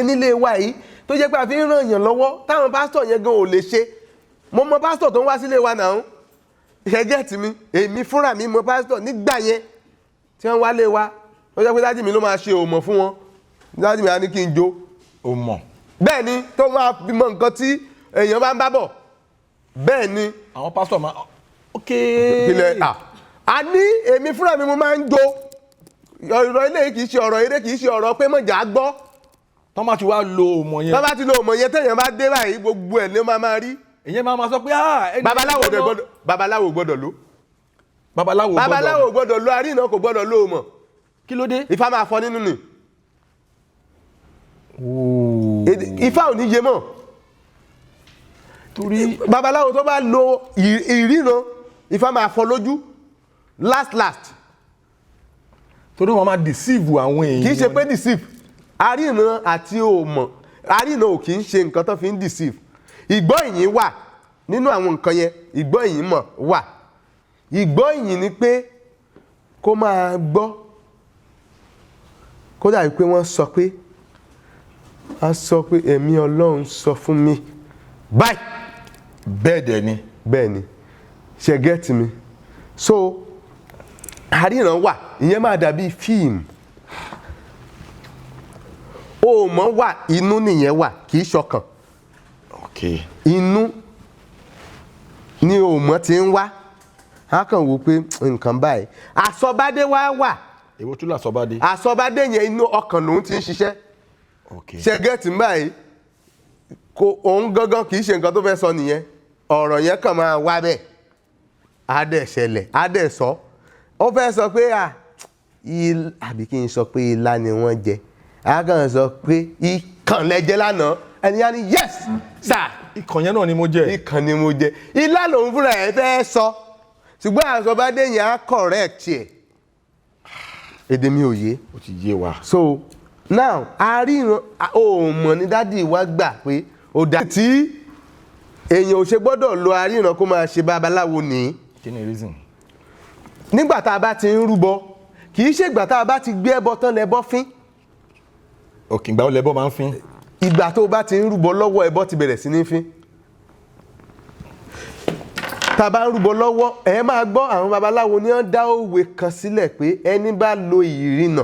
Nílé wa yìí tó jẹ́ pé a fi ń ràn yàn lọ́wọ́, táwọn pásítọ̀ yẹn gan ò lè ṣe. Mo mọ pásítọ̀ tó ń wá sílé wa náà. Ẹ get mi? Èmi fúnra mi mọ pásítọ̀ nígbà yẹn tí wọ́n wá lé wa, ó jẹ́ pé daddy mi ló máa ṣe òmò fún wọn. Daddy mi á ní kí n jó. Ó mọ̀. Bẹ́ẹ̀ ni, tó máa fi mọ nǹkan tí èèyàn bá ń bá bọ̀. Bẹ́ẹ̀ ni. Àwọn pásítọ̀ máa, ok. Ilẹ̀ à ní èmi fúnra mi, mo máa ń jó. Ọ̀rọ̀ ilé kì í ṣe ọ̀rọ̀ eré, kì í ṣe ọ̀rọ̀ pé mọ̀jà gbọ́. Tọ́ máa ti wá lo òmò yẹn. Tó bá ti lo òmò yẹn, téèyàn bá dé báyìí, gbogbo ẹ̀ ló máa máa rí. Ìyẹn máa ma sọ pé ah, ẹni Babaláwo dẹ̀ gbọ́dọ̀, babaláwo gbọ́dọ̀ lò. Babaláwo gbọ́dọ̀. Babaláwo gbọ́dọ̀ lo, àríná kò gbọ́dọ̀ lo òmò. Kí ló dé? Ifá máa fọ nínú ni. Ifá ò ní yé mọ́. Torí Babaláwo tó bá lo ìríran, Ifá máa fọ lójú last last. Torí wọn máa deceive àwọn èèyàn. Kì í ṣe pé deceive. Àríran àti òmò, àríran ò kì í ṣe nǹkan tó fi ń deceive. Ìgbọ́ ìyìn wà nínú àwọn nǹkan yẹn. Ìgbọ́ ìyìn mọ̀ wà. Ìgbọ́ ìyìn ni pé kó máa gbọ́, kó dàbí pé wọ́n sọ pé, a sọ pé ẹ̀mí Ọlọ́run sọ fún mi báyìí. Bẹ́ẹ̀ dẹ̀ ni. Bẹ́ẹ̀ ni. Ṣe get mi? So àríran wà, ìyẹn máa dàbí fíìmù. Òmò wà, inú nìyẹn wà, kì í ṣọkàn. Inú ni òmò ti ń wá. A kàn wò pé nǹkan báyìí. Àsọbádé wá wà. Èwo tún làsọ̀bádé? Àsọbádé yẹn, inú ọkàn lòún ti ń ṣiṣẹ́. Ṣe get mi báyìí? Kò òun gangan, kì í ṣe nǹkan tó fẹ́ sọ nìyẹn. Ọ̀rọ̀ yẹn kàn máa wá bẹ́ẹ̀, á dẹ̀ ṣẹlẹ̀, á dẹ̀ sọ. Ó fẹ́ sọ pé à àbí kí n sọ pé ilá ni wọ́n jẹ, á kàn sọ pé ìkàn lẹ jẹ lánàá. Ẹni yá ni, "Yes sir." Ìkàn yẹn náà ni mo jẹ. Ìkàn ni mo jẹ. Ilá lòun fúnra ẹ̀ fẹ́ sọ, ṣùgbọ́n àsọ̀bádé yẹn á correct ẹ̀. Èdè mi ò yé. Ó ti yé wa. So now, àríran òmò ní daddy wa gbà pé ó dá tí èèyàn ò ṣe gbọ́dọ̀ lo àríran kó máa ṣe babaláwo nìyí. Kí ni reason? Nígbà tá a bá ti ń rúbọ, kì í ṣègbà tá a bá ti gbé ẹbọ tán lẹbọ fín. Ok, ìgbà wo lẹbọ máa ń fín? Ìgbà tó o bá ti ń rúbọ lọ́wọ́, ẹbọ ti bẹ̀rẹ̀ sí ní fín. Tá a bá ń rúbọ lọ́wọ́, ẹ máa gbọ́ àwọn babaláwo ní wọ́n dá òwe kan sílẹ̀ pé ẹni bá lo ìrìnà,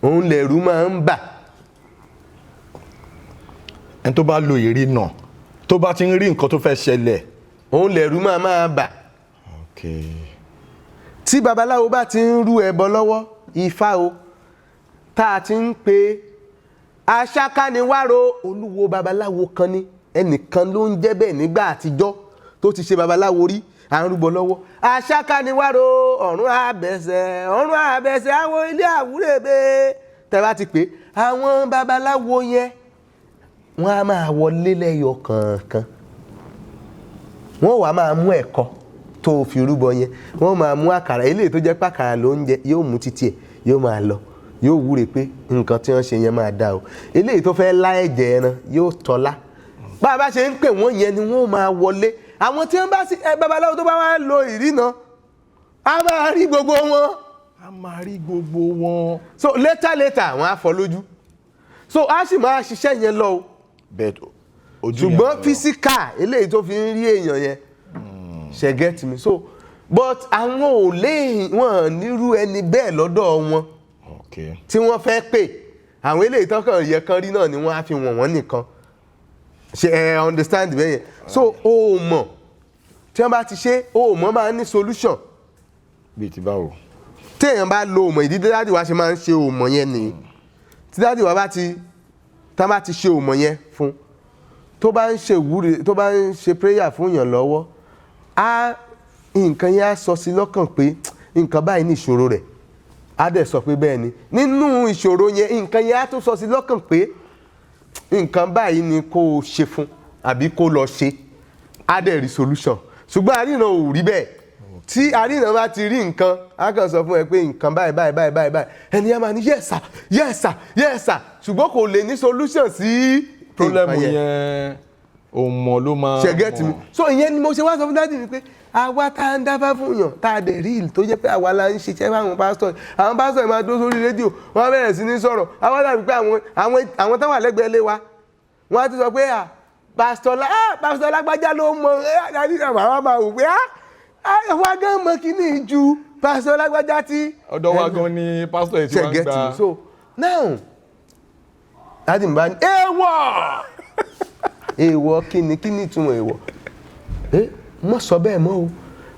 òun lẹ̀rú máa ń bà. Ẹni tó bá lo ìrìnà, tó bá ti ń rí nǹkan tó fẹ́ ṣẹlẹ̀, òun lẹ̀rú máa máa bà. Tí babaláwo bá ti ń rú ẹbọ lọ́wọ́, Ifá o, tá a ti ń pe aṣákániwáro, olúwo babaláwo kan ní, ẹnìkan ló ń jẹ́ bẹ́ẹ̀ nígbà àtijọ́ tó ti ṣe babaláwo rí. À ń rúbọ lọ́wọ́, aṣákániwáro, ọ̀run àbẹ̀sẹ̀, ọ̀run àbẹ̀sẹ̀, àwọn ilé àwúrẹ́bẹ. Tẹ́ bá ti pè àwọn babaláwo yẹn, wọ́n á máa wọlé lẹ́yọ kọ̀ọ̀kan. Wọ́n wàá máa mú ẹ̀kọ tó fi rúbọ yẹn, wọ́n máa mú àkàrà. Eléyìí tó jẹ́ pàkàrà ló ń jẹ, yóò mú títí ẹ̀, yóò máa lọ, yóò wúre pé nǹkan tí wọ́n ṣe yẹn máa dá o. Eléyìí tó fẹ́ lá ẹ̀jẹ̀ ẹran, yóò tọ́lá. Bá a bá ṣe ń pè wọ́n yẹn ni wọ́n máa wọlé. Àwọn tí wọ́n bá sí ẹ, babaláwo tó bá wá lo ìrìnà, á máa rí gbogbo wọn. A máa rí gbogbo wọn. So later later, wọ́n á fọ́ lójú. So á sì máa ṣiṣẹ́ yẹn lọ o. Bẹ́ẹ̀, ojú yẹn Ṣùgbọ́n lọ. Physical eléyìí tó fi ń rí èèyàn yẹn, ṣe get me? So but àwọn ò lè wọn nírú ẹni bẹ́ẹ̀ lọ́dọ̀ wọn tí wọ́n fẹ́ pè. Àwọn eléyìí tán kàn yẹ kán rí náà ni wọ́n á fi wọ̀n wọ́n nìkan. Ṣe ẹ understand bẹ́ẹ̀ yẹn? So o mọ̀, tí wọ́n bá ti ṣe, o mọ̀ máa ní solution. Bíi ti báwo? Téèyàn bá lo òmò, ìdí tí daddy wa ṣe máa ń ṣe òmò yẹn nìyí. Tí daddy wa bá ti tá bá ti ṣe òmò yẹn fún, tó bá ń ṣe ìwúre, tó bá ń ṣe prayer fún yàn lọ́wọ́, á nǹkan yẹn á sọ sí lọ́kàn pé nǹkan báyìí ní ìṣòro rẹ̀. Á dẹ̀ sọ pé bẹ́ẹ̀ ni. Nínú ìṣòro yẹn, nǹkan yẹn á tún sọ sí lọ́kàn pé nǹkan báyìí ni kó o ṣe fún àbí kó lọ ṣe. Á dẹ̀ rí solution. Ṣùgbọ́n àríran ò rí bẹ́ẹ̀. Tí àríran bá ti rí nǹkan, á kàn sọ fún ẹ pé nǹkan báyìí báyìí báyìí báyìí báyìí. Ẹni yẹn máa ní, "Yes sir, yes sir, yes sir," ṣùgbọ́n kò lè ní solution sí Problem nǹkan yẹn. yẹn, òmò ló máa Ṣe get mi? mọ̀. So ìyẹn ni mo ṣe wá sọ fún daddy mi pé Àwa tá a ń dáfá fún yàn, tá a dẹ̀ rí ìlú tó jẹ́ pé àwa la ń ṣiṣẹ́ fáwọn pásítọ̀, àwọn pásítọ̀ yìí máa dúró sórí rédíò, wọ́n á bẹ̀rẹ̀ sí ní sọ̀rọ̀. Àwa dàbí pé àwọn táwọn àlẹ́gbẹ̀ẹ́ lé wa, wọ́n á ti sọ pé à pásítọ̀ lá ah pásítọ̀ lágbájá ló mọ ẹ. Àwọn máa wò pé àwa gan mọ kíní ju pásítọ̀ lágbájá tí Ọ̀dọ̀ wa gan ni pásítọ̀ yìí ti wá ń ṣe get gba. Me? So now, daddy mi bá ní èèwọ̀. Èèwọ̀ kíni? Kíni ìtumọ̀ èèwọ̀? Ẹ mọ̀ sọ bẹ́ẹ̀ mọ́ o.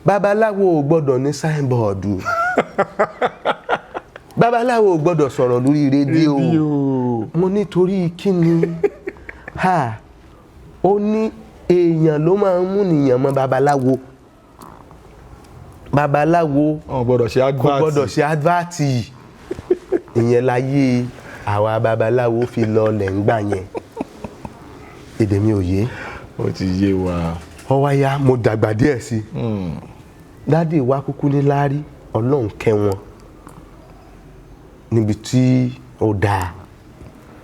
Babaláwo ò gbọ́dọ̀ ní signboard o, babaláwo ò gbọ́dọ̀ sọ̀rọ̀ lórí rédíò. Rédíò. Mo nítorí kíni? Ha, ó ní èèyàn ló máa ń mú nìyàn mọ́ babaláwo. Babaláwo Wọn gbọ́dọ̀ ṣe kò advert. gbọ́dọ̀ ṣe advert. Ìyẹn láyé àwa babaláwo fi lọlẹ̀ ńgbà yẹn. Èdè mi ò yé. Ó ti yé wa. Ó wá yá, mo dàgbà díẹ̀ sí i. Daddy wa kúkú ní láárí, Ọlọ́run kẹ́ wọn níbi tí ó dáa.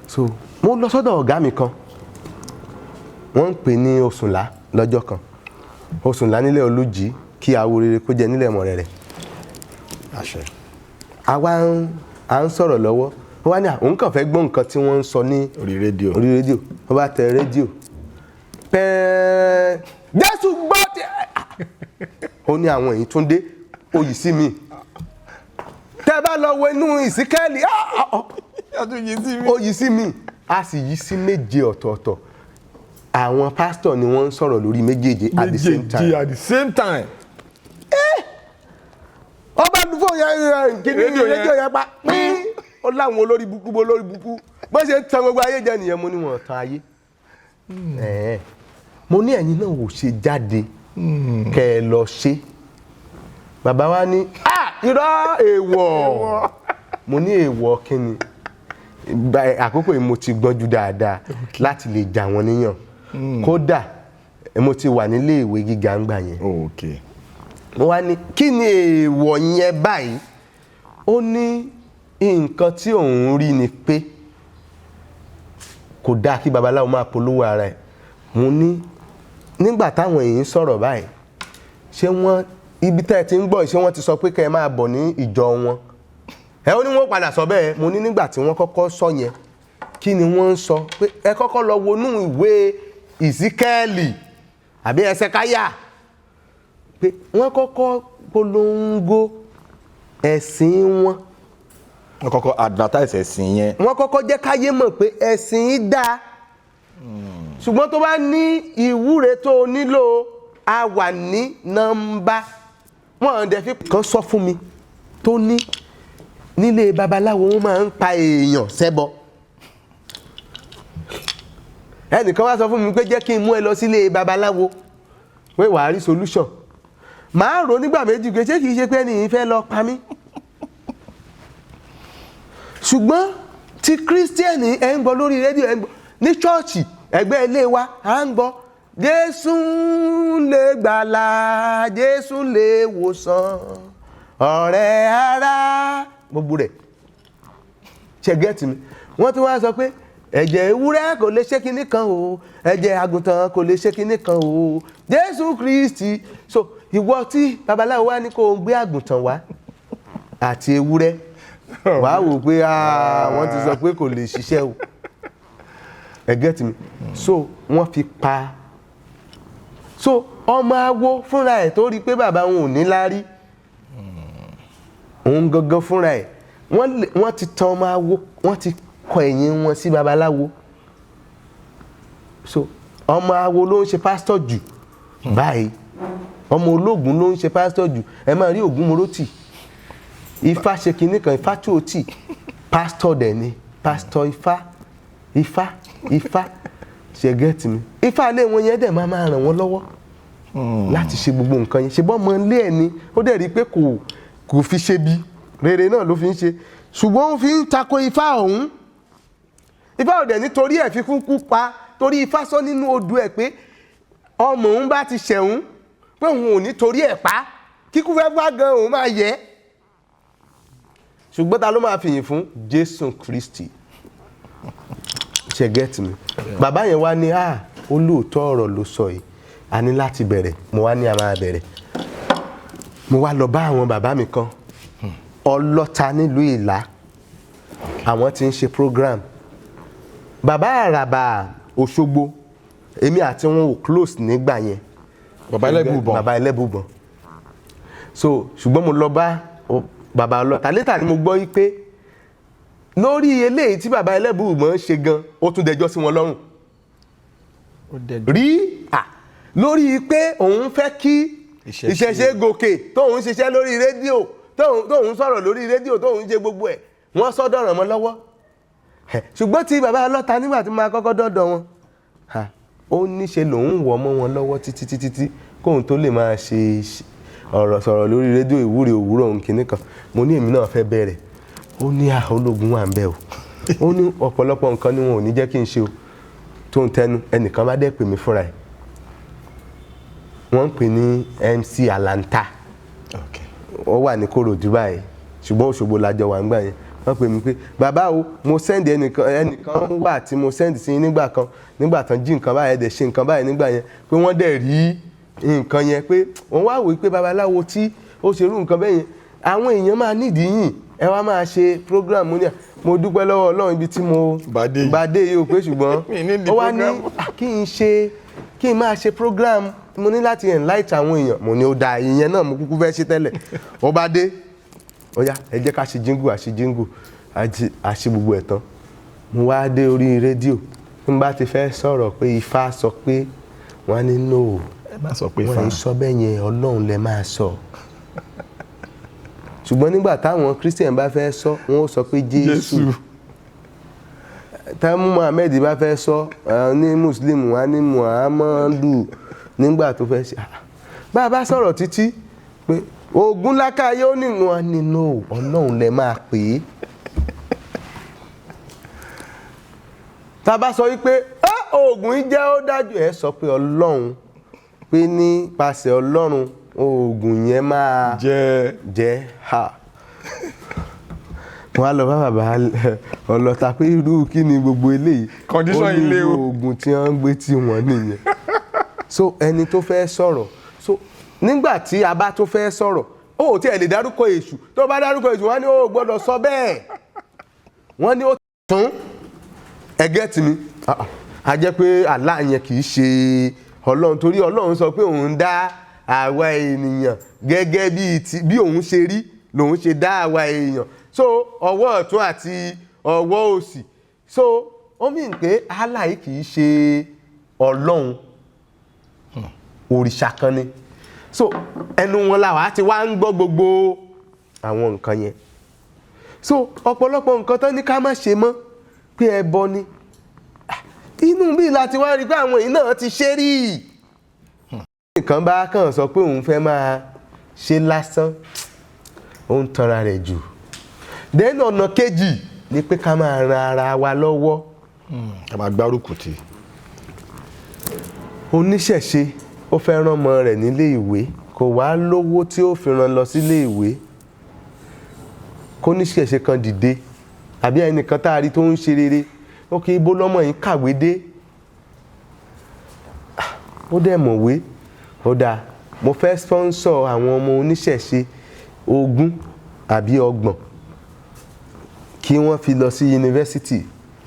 So mo lọ sọ́dọ̀ ọ̀gá mi kan, wọ́n ń pè ní Òsùnlá. Lọ́jọ́ kan, Òsùnlá nílẹ̀ Olújì, kí awo rere kó jẹ nílẹ̀ mọ̀rẹ̀ rẹ̀. Àṣẹ. Àwa à ń sọ̀rọ̀ lọ́wọ́, wọ́n wá ní àwọn kàn fẹ́ gbọ́ nǹkan tí wọ́n ń sọ ní Orí rédíò. orí rédíò. Wọ́n bá tẹ rédíò pẹ́ẹ́, Jésù gbọ́ tí ó ní àwọn èyí tún dé oyì sí mi. Tẹ́ bá lọ wo inú ìsíkẹ́ẹ̀lì, ó yí sí mi, a sì yí sí méje ọ̀tọ̀ọ̀tọ̀. Àwọn pásítọ̀ ni wọ́n ń sọ̀rọ̀ lórí méjèèjì at the same time. Méjèèjì at the same time. Ọba dúfò yẹn kìíní. Rédíò yẹn. Rédíò yẹn pa pín. Ó láwọn olórí burúkú, olórí burúkú, bó ṣe ń tan gbogbo ayé jẹ nìyẹn. Mo ní wọn tan ayé. Ẹ̀ẹ́. Mo ní ẹ̀yin náà ò ṣe jáde kẹ́ ẹ lọ ṣe. Bàbá wa ní ah irọ́, èèwọ̀. Mo ní èèwọ̀ kíni? Àkókò yìí mo ti gbọ́njú dáadáa láti lè jà wọ́n níyàn. Kódà mo ti wà nílé ìwé gíga ńgbà yẹn. Mo wá ní kí ni èèwọ̀ yẹn báyìí? Ó ní nǹkan tí òun rí ni pé kò dáa kí babaláwo máa polówó ara ẹ̀. Mo ní nígbà táwọn èèyàn sọ̀rọ̀ báyìí, ṣé wọ́n ibi tẹ́ ẹ ti ń gbọ́ yìí, ṣé wọ́n ti sọ pé kẹ́ ẹ máa bọ̀ ní ìjọ wọn? Ẹ ó ní wọ́n padà sọ bẹ́ẹ̀. Mo ní nígbà tí wọ́n kọ́kọ́ sọ yẹn, kí ni wọ́n ń sọ? Pé ẹ kọ́kọ́ lọ wọnú ìwé Ìsíkẹ́ẹ̀lì àbí Ẹsẹ̀káyà, pé wọ́n kọ́kọ́ polongo ẹ̀sìn wọn. Wọ́n kọ́kọ́ advertise ẹ̀sìn yẹn. Wọ́n kọ́kọ́ jẹ́ káyé mọ̀ pé ẹ̀sìn yìí dáa, ṣùgbọ́n tó bá ní ìwúre tó o nílò, a wà ní nọ́mbà wọ́n dẹ̀ fi kan sọ fún mi tó ní nílé babaláwo, wọ́n máa ń pa èèyàn sẹ́bọ. Ẹnìkan wá sọ fún mi pé jẹ́ kí n mú ẹ lọ sílé babaláwo pé wàá rí solution. Màá rò nígbà méjì pé ṣé kìí ṣe pé ẹni yìí fẹ́ lọ pa mí. Ṣùgbọ́n ti kírísítẹ́nì, ẹ̀ ń gbọ́ lórí rédíò, ẹ̀ ń gbọ́ ní ṣọ́ọ̀ṣì ẹgbẹ́ ilé wa, à ń gbọ́ Jésù lè gbàlà, Jésù lè wòsàn, ọ̀rẹ́ ara gbogbo rẹ̀. Ṣe get mi? Wọ́n tún wá sọ pé ẹ̀jẹ̀ ewúrẹ́ kò lè ṣe kinní kan o, ẹ̀jẹ̀ àgùntàn kò lè ṣe kinní kan o, Jésù Kristi. So ìwọ tí babaláwo wá ní kó o gbé àgùntàn wá àti ewúrẹ́, wàá wò pé ah, wọ́n ti sọ pé kò lè ṣiṣẹ́ o. Ẹ get mi? So wọ́n fi pa. So ọmọ awo fúnra ẹ̀ tó rí i pé bàbá òun ò ní láárí, òun gangan fúnra ẹ̀, wọ́n ti tan ọmọ awo, wọ́n ti kọ ẹ̀yìn wọn sí babaláwo. So ọmọ awo ló ń ṣe pásítọ̀ jù báyìí, ọmọ ológun ló ń ṣe pásítọ̀ jù. Ẹ máa rí ògún morótì, ifá ṣe kinní kan, ifá tí ò tì, pásítọ̀ dẹ̀ ni pásítọ̀. Ifá, ifá, ifá, ṣe get mi? Ifá ilé wọn yẹn dẹ̀ máa máa ràn wọ́n lọ́wọ́ láti ṣe gbogbo nǹkan yẹn. Ṣe bọ́ ọmọ ilé ẹ̀ ni, ó dẹ̀ rí i pé kò fi ṣe bí rere náà ló fi ń ṣe, ṣùgbọ́n ó fi ń tako ifá ọ̀hún. Ifá ò dẹ̀ nítorí ẹ̀ fi kúkú pa, torí ifá sọ nínú odù ẹ̀ pé ọmọ òun bá ti ṣẹ̀hún, pé òun ò ní torí ẹ̀ pa. Kíkú fẹ́ wá gan, òun máa yẹ. Ṣùgbọ́n ta ló máa fìyìn fún Jésù Kristi? Ṣe get mi? Bàbá yẹn wá ní ah, olóòótọ́ ọ̀rọ̀ ló sọ yìí, a ní láti bẹ̀rẹ̀. Mo wá ní a máa bẹ̀rẹ̀. Mo wá lọ bá àwọn bàbá mi kan, Ọlọ́ta nílùú Ìlá. Àwọn tí ń ṣe program, Bàbá Àràbà Òṣogbo. Èmi àti wọn ò close nígbà yẹn. Bàbá Ẹlẹ́bùbọ̀n. Bàbá Ẹlẹ́bùbọ̀n. So ṣùgbọ́n mo lọ bá bàbá Ọlọ́ta. Later ni mo gbọ́ wípé lórí eléyìí tí Bàbá Ẹlẹ́bùbọ̀n ń ṣe gan, ó tún dẹjọ́ sí wọn lọ́rùn rí à lórí pé òun fẹ́ kí Ìṣẹ̀ṣe. ìṣẹ̀ṣe gòkè, tóun ṣiṣẹ́ lórí rédíò, tóun sọ̀rọ̀ lórí rédíò, tóun ṣe gbogbo ẹ̀, wọ́n sọ́dọ̀ràn mọ́ lọ́wọ́. Ṣùgbọ́n tí bàbá Ọlọ́ta, nígbà tí máa kọ́kọ́ dọ́dọ̀ wọn, ha, ó níṣe lòun wọ̀ mọ́ wọn lọ́wọ́ títí títí tí kóun tó lè máa ṣe ọ̀rọ̀ sọ̀rọ̀ lórí rédíò, ìwúre òwúrọ̀ òun kìíní kan. Mo ní èmi náà fẹ́ bẹ̀rẹ̀. Ó ní à, ológun wà ń bẹ̀ o. Ó ní ọ̀pọ̀lọpọ̀ nǹkan ni wọn ò ní jẹ́ kí n ṣe o. Tó ń tẹnu ẹnìkan bá dẹ́ pè mí fúnra ẹ̀, wọ́n ń pè ní MC Alanta. Ó wà ní Kòròdú báyìí, ṣùgbọ́n Òṣogbo lájọ wà ńgbà yẹn. Wọ́n pè mí pé, "Bàbá o, mo send ẹnìkan, ẹnìkan wà tí mo send sí yín nígbà kan, nígbà tán jí nǹkan báyìí, ẹ̀dẹ̀ ṣe nǹkan báyìí nígbà yẹn," pé wọ́n dẹ̀ rí nǹkan yẹn, pé òun wá wò pé babaláwo tí ó ṣerú nǹkan bẹ́ẹ̀ yẹn, àwọn èèyàn máa nídìí yìn, ẹ wá máa ṣe program. Mo ní à, mo dúpẹ́ lọ́wọ́ Ọlọ́run ibi tí mo Bá dé yìí. bá dé yìí o, pé ṣùgbọ́n Mi ní ó wá ní program. "Ah, kí n ṣe, kí n máa ṣe program, mo ní láti enlight àwọn èèyàn." Mo ní ó da, ìyẹn náà mo kúkú fẹ́ ṣe tẹ́lẹ̀. Ó bá dé, ó yá, ẹ jẹ́ ká ṣe jingle. Àṣe jingle, àṣe gbogbo ẹ̀ tán, mo wá dé orí rédíò. Tí n bá ti fẹ́ sọ̀rọ̀ pé Ifá sọ pé, wọ́n á ní no. Ẹ má sọ pé Wọ́n fa ń sọ bẹ́ẹ̀ yẹn, Ọlọ́run lẹ máa sọ. Ṣùgbọ́n nígbà táwọn Christian bá fẹ́ sọ, wọ́n ó sọ pé Jésù. Jésù. Tá Muhammed bá fẹ́ sọ, ní Muslim, wá ní Muhammadu. Nígbà tó fẹ́ ṣe, ah, bá a bá sọ̀rọ̀ títí pé Ogun lákàyè, ó ní wọn nínú Ọlọ́run lẹ máa pè é. Tá a bá sọ wípé, "Ah, oògùn yìí jẹ́ ó dájú," ẹ sọ pé Ọlọ́run, pé nípasẹ̀ Ọlọ́run oògùn yẹn máa jẹ́. Jẹ́ ha. Wọ́n á lọ bá bàbá Ọlọ́ta pé irú kí ni gbogbo eléyìí? Condition Ó ní ilé o. irú oògùn tí wọ́n ń gbé tí wọ́n nìyẹn. So ẹni tó fẹ́ sọ̀rọ̀, so nígbà tí a bá tó fẹ́ sọ̀rọ̀, ó ò tí ẹ̀ lè dárúkọ èṣù. Tó bá dárúkọ èṣù, wọ́n á ní ó gbọ́dọ̀ sọ bẹ́ẹ̀, wọ́n ní ó tún ẹgẹ́ tì mí. Ah, ah. A jẹ́ pé Allah yẹn kì í ṣe Ọlọ́run, torí Ọlọ́run sọ pé òun dá àwa ènìyàn gẹ́gẹ́ bí òun ṣe rí lòun ṣe dá àwa èèyàn. So ọwọ́ ọ̀tún àti ọwọ́ òsì, so ó mì pé Allah yìí kì í ṣe Ọlọ́run, òrìṣà kan ni. So ẹnu wọn làwa ti wá ń gbọ́ gbogbo àwọn nǹkan yẹn. So ọ̀pọ̀lọpọ̀ nǹkan tán ní ká má ṣe mọ́, pé ẹbọ ni, inú bí láti wá rí pé àwọn èyí náà ti ṣe rí. Nǹkan bá kàn sọ pé òun fẹ́ máa ṣe lásán, ó ń tanra rẹ̀ jù. Then ọ̀nà kejì ni pé ká máa ran ara wa lọ́wọ́. Ká máa gbárùkù tì. Oníṣẹ̀ṣe, ó fẹ́ rán ọmọ rẹ̀ nílé ìwé, kò wá lówó tí ó fi rán lọ sílé ìwé. Kó níṣẹ̀ṣe kan dìde, àbí ẹnìkan tá a rí tó ń ṣe rere, ó kí ibo lọ́mọ yìí kàwé dé? Ah, ó dẹ̀ mọ̀wé, ó dáa, mo fẹ́ sponsor àwọn ọmọ oníṣẹ̀ṣe 20 àbí 30 kí wọ́n fi lọ sí yunifásitì.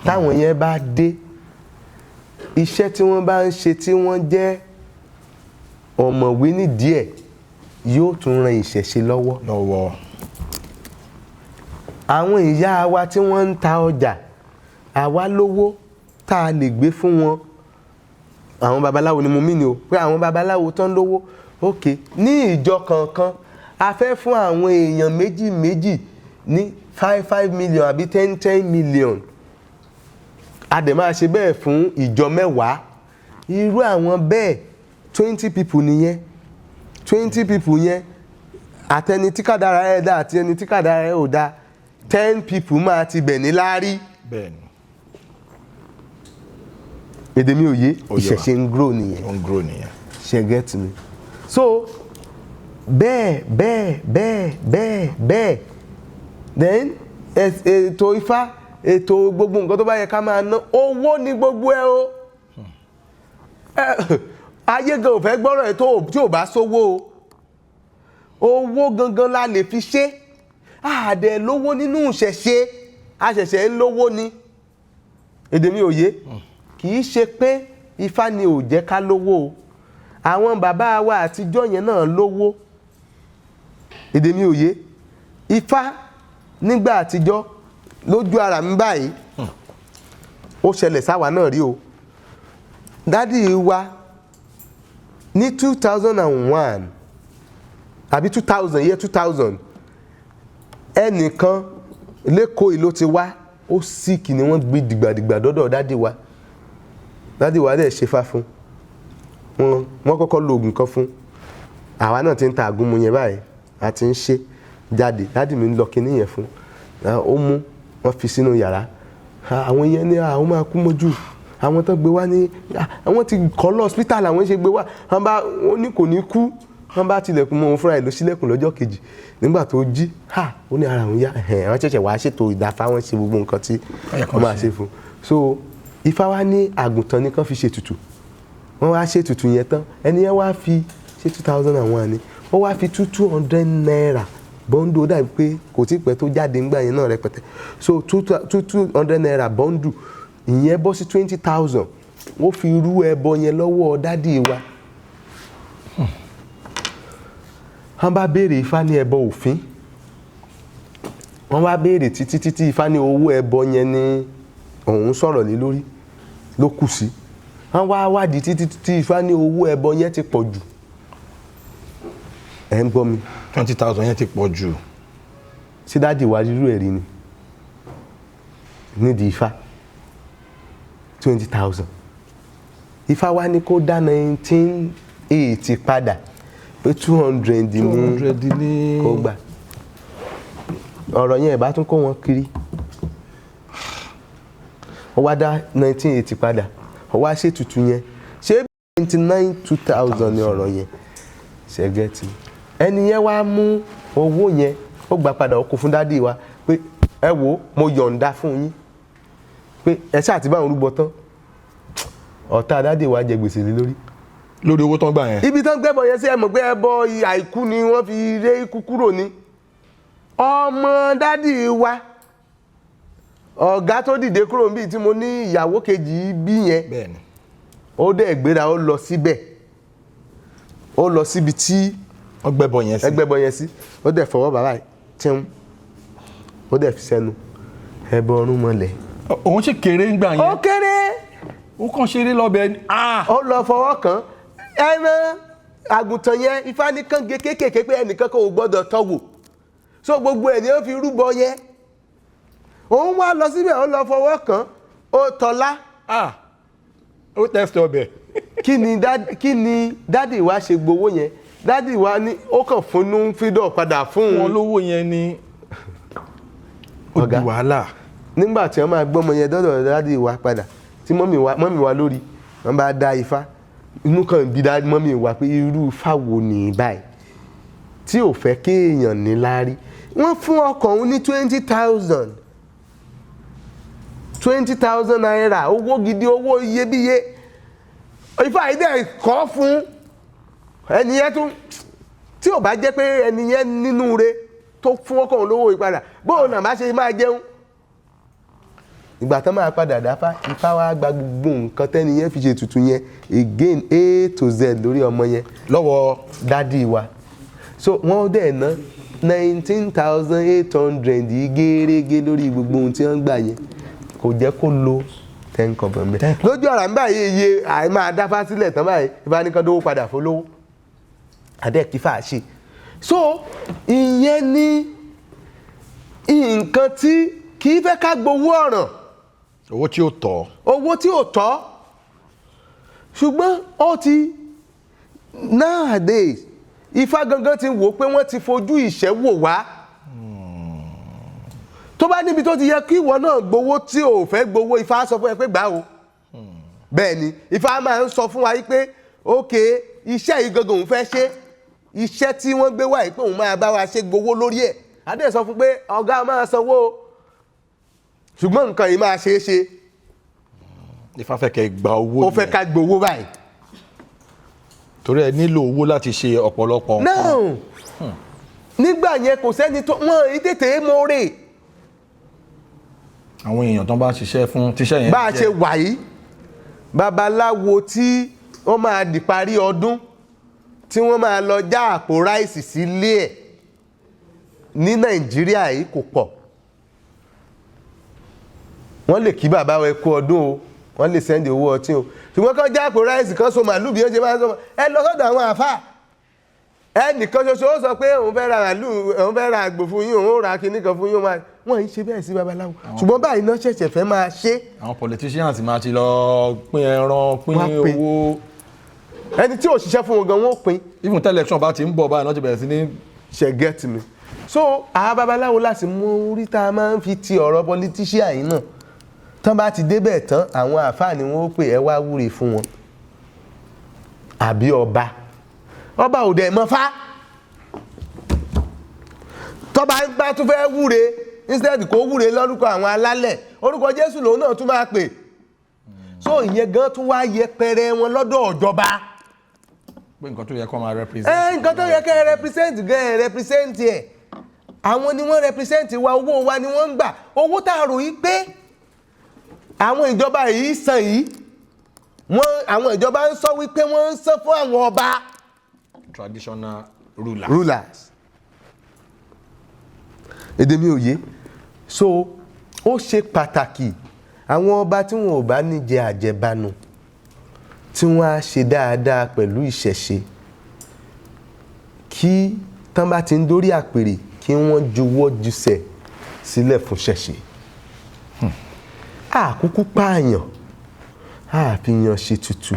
Táwọn yẹn bá dé, iṣẹ́ tí wọ́n bá ń ṣe, tí wọ́n jẹ́ ọ̀mọ̀wé nídìí ẹ̀, yóò tún ran ìṣẹ̀ṣe lọ́wọ́. Lọ́wọ́. Àwọn ìyá wa tí wọ́n ń ta ọjà, àwa lówó tá a lè gbé fún wọn. Àwọn babaláwo ni mo mí ni o, pé àwọn babaláwo tán lówó, ok, ní ìjọ kankan, a fẹ́ fún àwọn èèyàn méjì méjì ní 5 5 million àbí 10 10 million, a dẹ̀ máa ṣe bẹ́ẹ̀ fún ìjọ 10. Irú àwọn bẹ́ẹ̀, 20 people nìyẹn. 20 people yẹn, àtẹni tí kádàrá ẹ̀ dá àti ẹni tí kádàrá ẹ̀ ò dá, 10 people máa ti bẹ̀ ní láárí. Bẹ́ẹ̀ ni. Èdè mi ò yé? Ó yé wa. Ìṣẹ̀ṣe ń grow nìyẹn. Ó ń grow nìyẹn. Ṣe get me? So bẹ́ẹ̀ bẹ́ẹ̀ bẹ́ẹ̀ bẹ́ẹ̀ bẹ́ẹ̀. Then ètò Ifá, ètò gbogbo nǹkan tó bá yẹ ká máa ná owó ní gbogbo ẹ o. Ayé gan ò fẹ́ gbọ́rọ̀ ẹ tí ò bá sówó o. Owó gangan la lè fi ṣe. Àdẹ lówó nínú ìṣẹ̀ṣe, a ṣẹ̀ṣẹ̀ ń lówó ni. Èdè mi ò yé. Kì í ṣe pé Ifá ni ò jẹ́ ká lówó o. Àwọn bàbá wa àtijọ́ yẹn náà lówó. Èdè mi ò yé. Ifá nígbà àtijọ́, lójú ara mi báyìí, ó ṣẹlẹ̀ sáwa náà rí o. Daddy wa ní 2001 àbí 2000, year 2000, ẹnìkan lẹ́kọ̀ọ́ yìí ló ti wá. Ó sick ni wọ́n gbé dìgbàdìgbà dọ́dọ̀ daddy wa. Daddy wa dẹ̀ ṣe fá fún wọn. Wọ́n kọ́kọ́ lo oògùn kan fún. Àwa náà ti ń ta àgúnmu yẹn báyìí, a ti ń ṣe jáde. Daddy mi ń lọ kinní yẹn fún. Ó mú wọ́n fi sínú yàrá. Àwọn yẹn ní àwọn máa kú mọ́jú. Àwọn tó gbé wá ní àwọn ti kọ́ lọ hospital, àwọn ṣe gbé wá. Wọ́n bá wọ́n ní kò ní kú. Wọ́n bá tilẹ̀kùn mọ́ òun, fúnra ẹ̀ ló ṣílẹ̀kùn lọ́jọ́ kejì. Nígbà tó jí ha, ó ní ara òun yá. Ẹ̀hẹ̀n, wọ́n ṣẹ̀ṣẹ̀ wá ṣètò ìdáfá, wọ́n ṣe gbogbo nǹkan tí wọ́n máa ṣe fún. So Ifá wa ní àgùntàn ní kán fi ṣètùtù. Wọ́n wá ṣètùtù yẹn tán, ẹni yẹn wá fi ṣe 2001 ni ó wá fi ₦200 bundle. Ó dàbí pé kò tí pẹ́ tó jáde ńgbà yẹn náà rẹpẹtẹ. So two two hundred naira bundle ìyẹn bọ́ sí 20,000. Ó fi rú ẹbọ yẹn lọ́wọ́ daddy wa. Wọ́n bá béèrè, Ifá ní ẹbọ òfin. Wọ́n bá béèrè títí títí, Ifá ní owó ẹbọ yẹn ní òun sọ̀rọ̀ lé lórí ló kù sí. Wọ́n wá wádìí títí títí, Ifá ní owó ẹbọ yẹn ti pọ̀ jù. Ẹ̀ ń gbọ́ mi? 20,000 yẹn ti pọ̀ jù. Sí daddy wa rírú ẹ̀ rí ni nídìí Ifá? 20,000, Ifá wa ní kó dá 1980 padà, pé 200 ní 200 ní kó gbà. Ọ̀rọ̀ yẹn ìbá tún kó wọn kiri. Ó wá dá 1980 padà, ó wá ṣètùtù yẹn. Ṣé 99 2000 ní ọ̀rọ̀ yẹn ṣẹ́gẹ́tì? Ẹni yẹn wá mú owó yẹn, ó gbà padà, ó kó fún daddy wa pé ẹ wo, mo yọ̀ǹda fún yín pé ẹ ṣáà ti bá òun rúbọ tán. Ọ̀tá daddy wa jẹ gbèsè lé lórí. Lórí owó tán gbà yẹn. Ibi tán gbẹ́bọ yẹn sí, ẹ mọ̀ pé ẹbọ àìkú ni wọ́n fi ré ikú kúrò ní. Ọmọ daddy wa, ọ̀gá tó dìde kúrò níbi tí mo ní ìyàwó kejì bí yẹn, ó dẹ̀ gbéra, ó lọ síbẹ̀, ó lọ síbi tí Wọ́n gbẹ́bọ yẹn sí. Ẹgbẹ́bọ yẹn sí. Ó dẹ̀ fọwọ́ bàbá yìí tíun, ó dẹ̀ fi sẹ́nu. Ẹbọ ọrún mọ́lẹ̀. Òun sì kéré ń gbà Ó yẹn. kéré. Ó kàn ṣeré lọ́bẹ̀ ni. Ah! Ó lọ fọwọ́ kàn ẹran àgùntàn yẹn. Ifá ní kán gé kéékèèké, pé ẹnìkan kan ò gbọ́dọ̀ tọ́wò. So gbogbo ẹ̀ ni ó fi rúbọ yẹn. Òun wá lọ síbẹ̀, ó lọ fọwọ́ kàn, ó tọ́lá. Ah! Ó test ọbẹ̀. Kí ni daddy wa ṣe gbowó yẹn? Daddy wa ní ó kàn fúnnú fídọ̀ padà fún Wọn un. lówó yẹn ni ó di Ọ̀gá. wàhálà. Nígbà tí wọ́n máa gbọ́mọ yẹn dọ́dọ̀ daddy wa padà, tí mummy wa lórí wọ́n bá dá Ifá, inú kan bí dá mummy wa pé irú Ifá wo ní báyìí tí ò fẹ́ kéèyàn ní láárí? Wọ́n fún ọkọ̀ òun ní 20,000, ₦20,000, owó gidi, owó iyebíye. Ifá yìí dẹ̀ kọ́ fún ẹni yẹn tún. Tí ò bá jẹ́ pé ẹni yẹn nínú re tó fún ọkọ̀ òun lówó ìpadà, bóun náà bá ṣe máa jẹun. Ìgbà tán máa padà dáfá, Ifá wa gba gbogbo nǹkan tẹ́ni yẹn fi ṣe ètùtù yẹn again, A to Z, lórí ọmọ yẹn lọ́wọ́ daddy wa. So wọ́n dẹ̀ ná 19,800 gẹ́rẹ́gẹ́ lórí gbogbo ohun tí wọ́n gbà yẹn. Kò jẹ́ kó lo 10 kọ́bọ̀ mẹ́ lójú ọ̀rá ń báyìí. Iye àì máa dáfá sílẹ̀ tán báyìí, Ifá ní kan dówó padà fọlọ́wọ́ adẹ́kífà ṣe. So ìyẹn ní nǹkan tí kì í fẹ́ ká gbowó ọ̀ràn. Owó tí ó tọ́. Owó tí ò tọ́. Ṣùgbọ́n ó ti nowadays, Ifá gangan ti wò pé wọ́n ti fojú ìṣẹ́ wò wá. Tó bá níbi tó ti yẹ kí ìwọ náà gbowó tí ò fẹ́ gbowó, Ifá sọ fún ẹ pé gbà o. Bẹ́ẹ̀ ni Ifá máa ń sọ fún wa yìí pé ok, iṣẹ́ yìí gangan òun fẹ́ ṣe, iṣẹ́ tí wọ́n gbé wá yìí, pé òun máa bá wa ṣe, gbowó lórí ẹ̀. Adé sọ fún pé ọ̀gá máa sanwó o, ṣùgbọ́n nǹkan yìí máa ṣeé ṣe. Ifá fẹ́ kẹ́ gba owó Ó fẹ́ yẹn. ká gbowó báyìí. Torí ẹ nílò owó láti ṣe ọ̀pọ̀lọpọ̀ nǹkan. Now Nígbà yẹn, kò sẹ́ni tó wọ́n yìí tètè mọ́rè. Àwọn èèyàn tó bá ṣiṣẹ́ fún tíṣẹ́ yẹn Bá a ṣe wà yìí, babaláwo tí wọ́n máa di parí ọdún tí wọ́n máa lọ já àpò rice sílé ẹ̀ ní Nàìjíríà yìí kò pọ̀. Wọ́n lè kí bàbá wa kú ọdún o, wọ́n lè send owó ọtí o, ṣùgbọ́n kán já àpò rice kan so màálù bí wọ́n ṣe máa ń sọ, ẹ lọ sọ́dọ̀ àwọn àfáà, ẹnìkan ṣoṣo ó sọ pé òun fẹ́ ra màálù, òun fẹ́ ra àgbò fún yín, òun ó ra kinní kan fún yín. Wọ́n ń ṣe bẹ́ẹ̀ sí babaláwo, ṣùgbọ́n báyìí náà ṣẹ̀ṣẹ̀ fẹ́ máa ṣe. Àwọn politicians máa ti lọ pín ẹran, pín Wọ́n á pín. owó. Ẹni tí ò ṣiṣẹ́ fún wọn gan, wọ́n ó pín. Even election bá ti ń bọ̀ báyìí náà ti bẹ̀rẹ̀ sí ní. Ṣe get me? So àwọn babaláwo láti mú orí tá a máa ń fi ti ọ̀rọ̀ politician yìí náà tán, bá ti débẹ̀ tán, àwọn àáfàá ni wọ́n ó pè, ẹ wá wúre fún wọn, àbí ọba. Ọba ò dẹ̀ mọ́ fá tọ́ba bá tún fẹ́ wúre, instead kó wúre lórúkọ àwọn alálẹ̀, orúkọ Jésù lòun náà tún máa pè. So ìyẹn gan tún wá yẹpẹrẹ wọn lọ́dọ̀ ìjọba. Pé nǹkan tó yẹ kó máa represent. Ẹ nǹkan tó yẹ kẹ́ ẹ represent gan, ẹ represent ẹ. Àwọn ni wọ́n represent wa, owó wa ni wọ́n ń gbà. Owó tá a rò yí pé àwọn ìjọba yìí san yìí, wọ́n àwọn ìjọba ń sọ wípé wọ́n ń san fún àwọn ọba. Traditional ruler. Rulers. Èdè mi ò yé. So ó ṣe pàtàkì, àwọn ọba tí wọn ò bá ní jẹ àjẹbánu, tí wọ́n á ṣe dáadáa pẹ̀lú ìṣẹ̀ṣe, kí tán bá ti ń dórí àpèrè, kí wọ́n juwọ́ jùsẹ̀ sílẹ̀ fún ṣẹ̀ṣe. Àkúkú pààyàn, àfihàn ṣe tutù,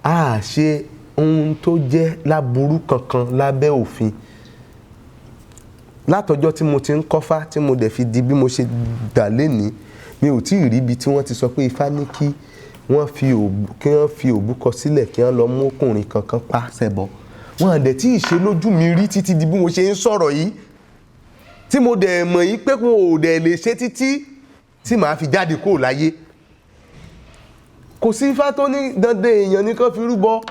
a ṣe ohun tó jẹ́ láburú kankan lábẹ́ òfin. Látọjọ́ tí mo ti ń kọ́fá, tí mo dẹ̀ fi di bí mo ṣe dà lénìí, mi ò tí ì rí ibi tí wọ́n ti sọ pé Ifá ní kí wọ́n fi òbúkọ sílẹ̀, kí wọ́n lọ mú ọkùnrin kankan pa ṣẹbọ. Wọn à dẹ̀ tí ì ṣe lójú mi rí títí di bí mo ṣe ń sọ̀rọ̀ yìí, tí mo dẹ̀ mọ̀ yìí pé wọn ò dẹ̀ lè ṣe títí tí màá fi jáde kúrò láyé. Kò sí Ifá tó ní dandan èèyàn ní kán fi rúbọ.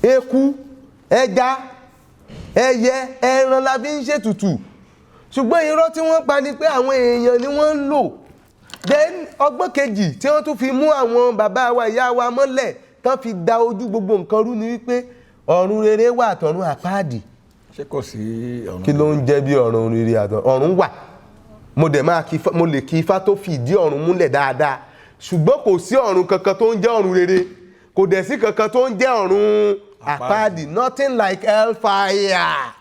Eku, ẹja, ẹyẹ, ẹran la fi ń ṣètùtù, ṣùgbọ́n irọ́ tí wọ́n pa ni pé àwọn èèyàn ni wọ́n ń lò. Then ọgbọ́n kejì tí wọ́n tún fi mú àwọn bàbá wa, ìyá wa mọ́lẹ̀, tán fi da ojú gbogbo nǹkan rú ni wípé ọ̀run rere wà, àtọ̀run àpáàdì. Ṣé kò sí ọ̀run? Kí ló ń jẹ́ bí ọ̀run rere àtọ̀ ọ̀run wà? Mo dẹ̀ máa kí mo lè kí Ifá tó fi ìdí ọ̀run múlẹ̀ dáadáa, ṣùgbọ́n kò sí ọ̀run kankan tó ń jẹ́ ọ̀run rere, kò dẹ̀ sí kankan tó ń jẹ́ ọ̀run àpáàdì. Nothing like hellfire.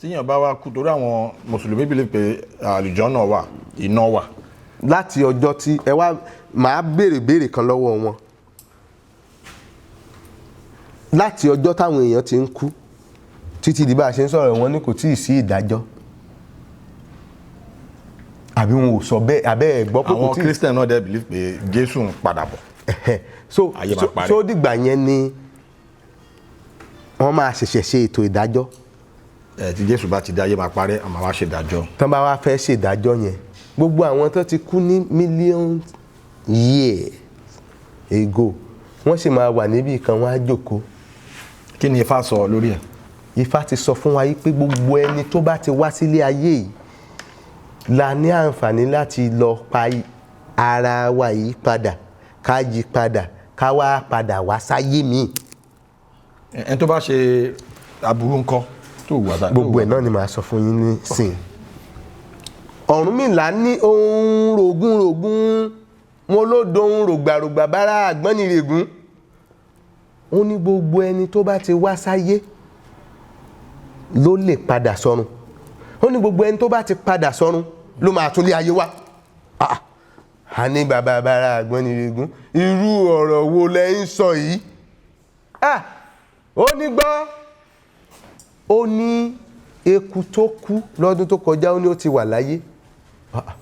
Tíyàn bá wá kú, torí àwọn mùsùlùmí believe pé àlùjànnà wà, iná wà. Láti ọjọ́ tí ẹ wá, màá béèrè béèrè kan lọ́wọ́ wọn. Láti ọjọ́ táwọn èèyàn ti ń kú títí di bá a ṣe ń sọ̀rọ̀, wọn ní kò tíì sí ìdájọ́, àbí wọn ò sọ bẹ́ẹ̀? Àbẹ́ ẹ̀ gbọ́ pé kò Àwọn tíì? Christian náà dẹ̀ believe pé Jésù ń padà bọ̀. So Ayé máa so parẹ́. So dìgbà yẹn ni wọ́n máa ṣẹ̀ṣẹ̀ ṣe ètò ìdájọ́? Ẹ tí Jésù bá ti dé, ayé máa parẹ́, àmọ́ wá ṣèdájọ́. Tán bá wá fẹ́ ṣèdájọ́ yẹn, gbogbo àwọn tó ti kú ní million years ago, wọ́n sì máa wà níbì kan, wọ́n á jókòó. Kí ni Ifá sọ lórí ẹ̀? Ifá ti sọ fún wa yìí pé gbogbo ẹni tó bá ti wá sílé ayé yìí la ní àǹfààní láti lọ pa ara wa yìí padà, ká yí padà, ká wá padà wá sáyé míì. Ẹni tó bá ṣe aburú ńkọ́, tó wà tá? Gbogbo ẹ̀ náà ni màá sọ fún yín nísìn. Ọ̀rúnmìlà ní ohun rògùn rògùn wọn ló dohun rògbàrògbà bára àgbọ́nirègún. Ó ní gbogbo ẹni tó bá ti wá sáyé ló lè padà sọ́run. Ó ní gbogbo ẹni tó bá ti padà sọ́run ló máa tún lé ayé wá. Ah, a ní bàbá bára àgbọ́nirègún, irú ọ̀rọ̀ wo lẹ ń sọ yìí? Ah, ó ní gbọ́, ó ní eku tó kú lọ́dún tó kọjá, ó ní ó ti wà láyé. Ah,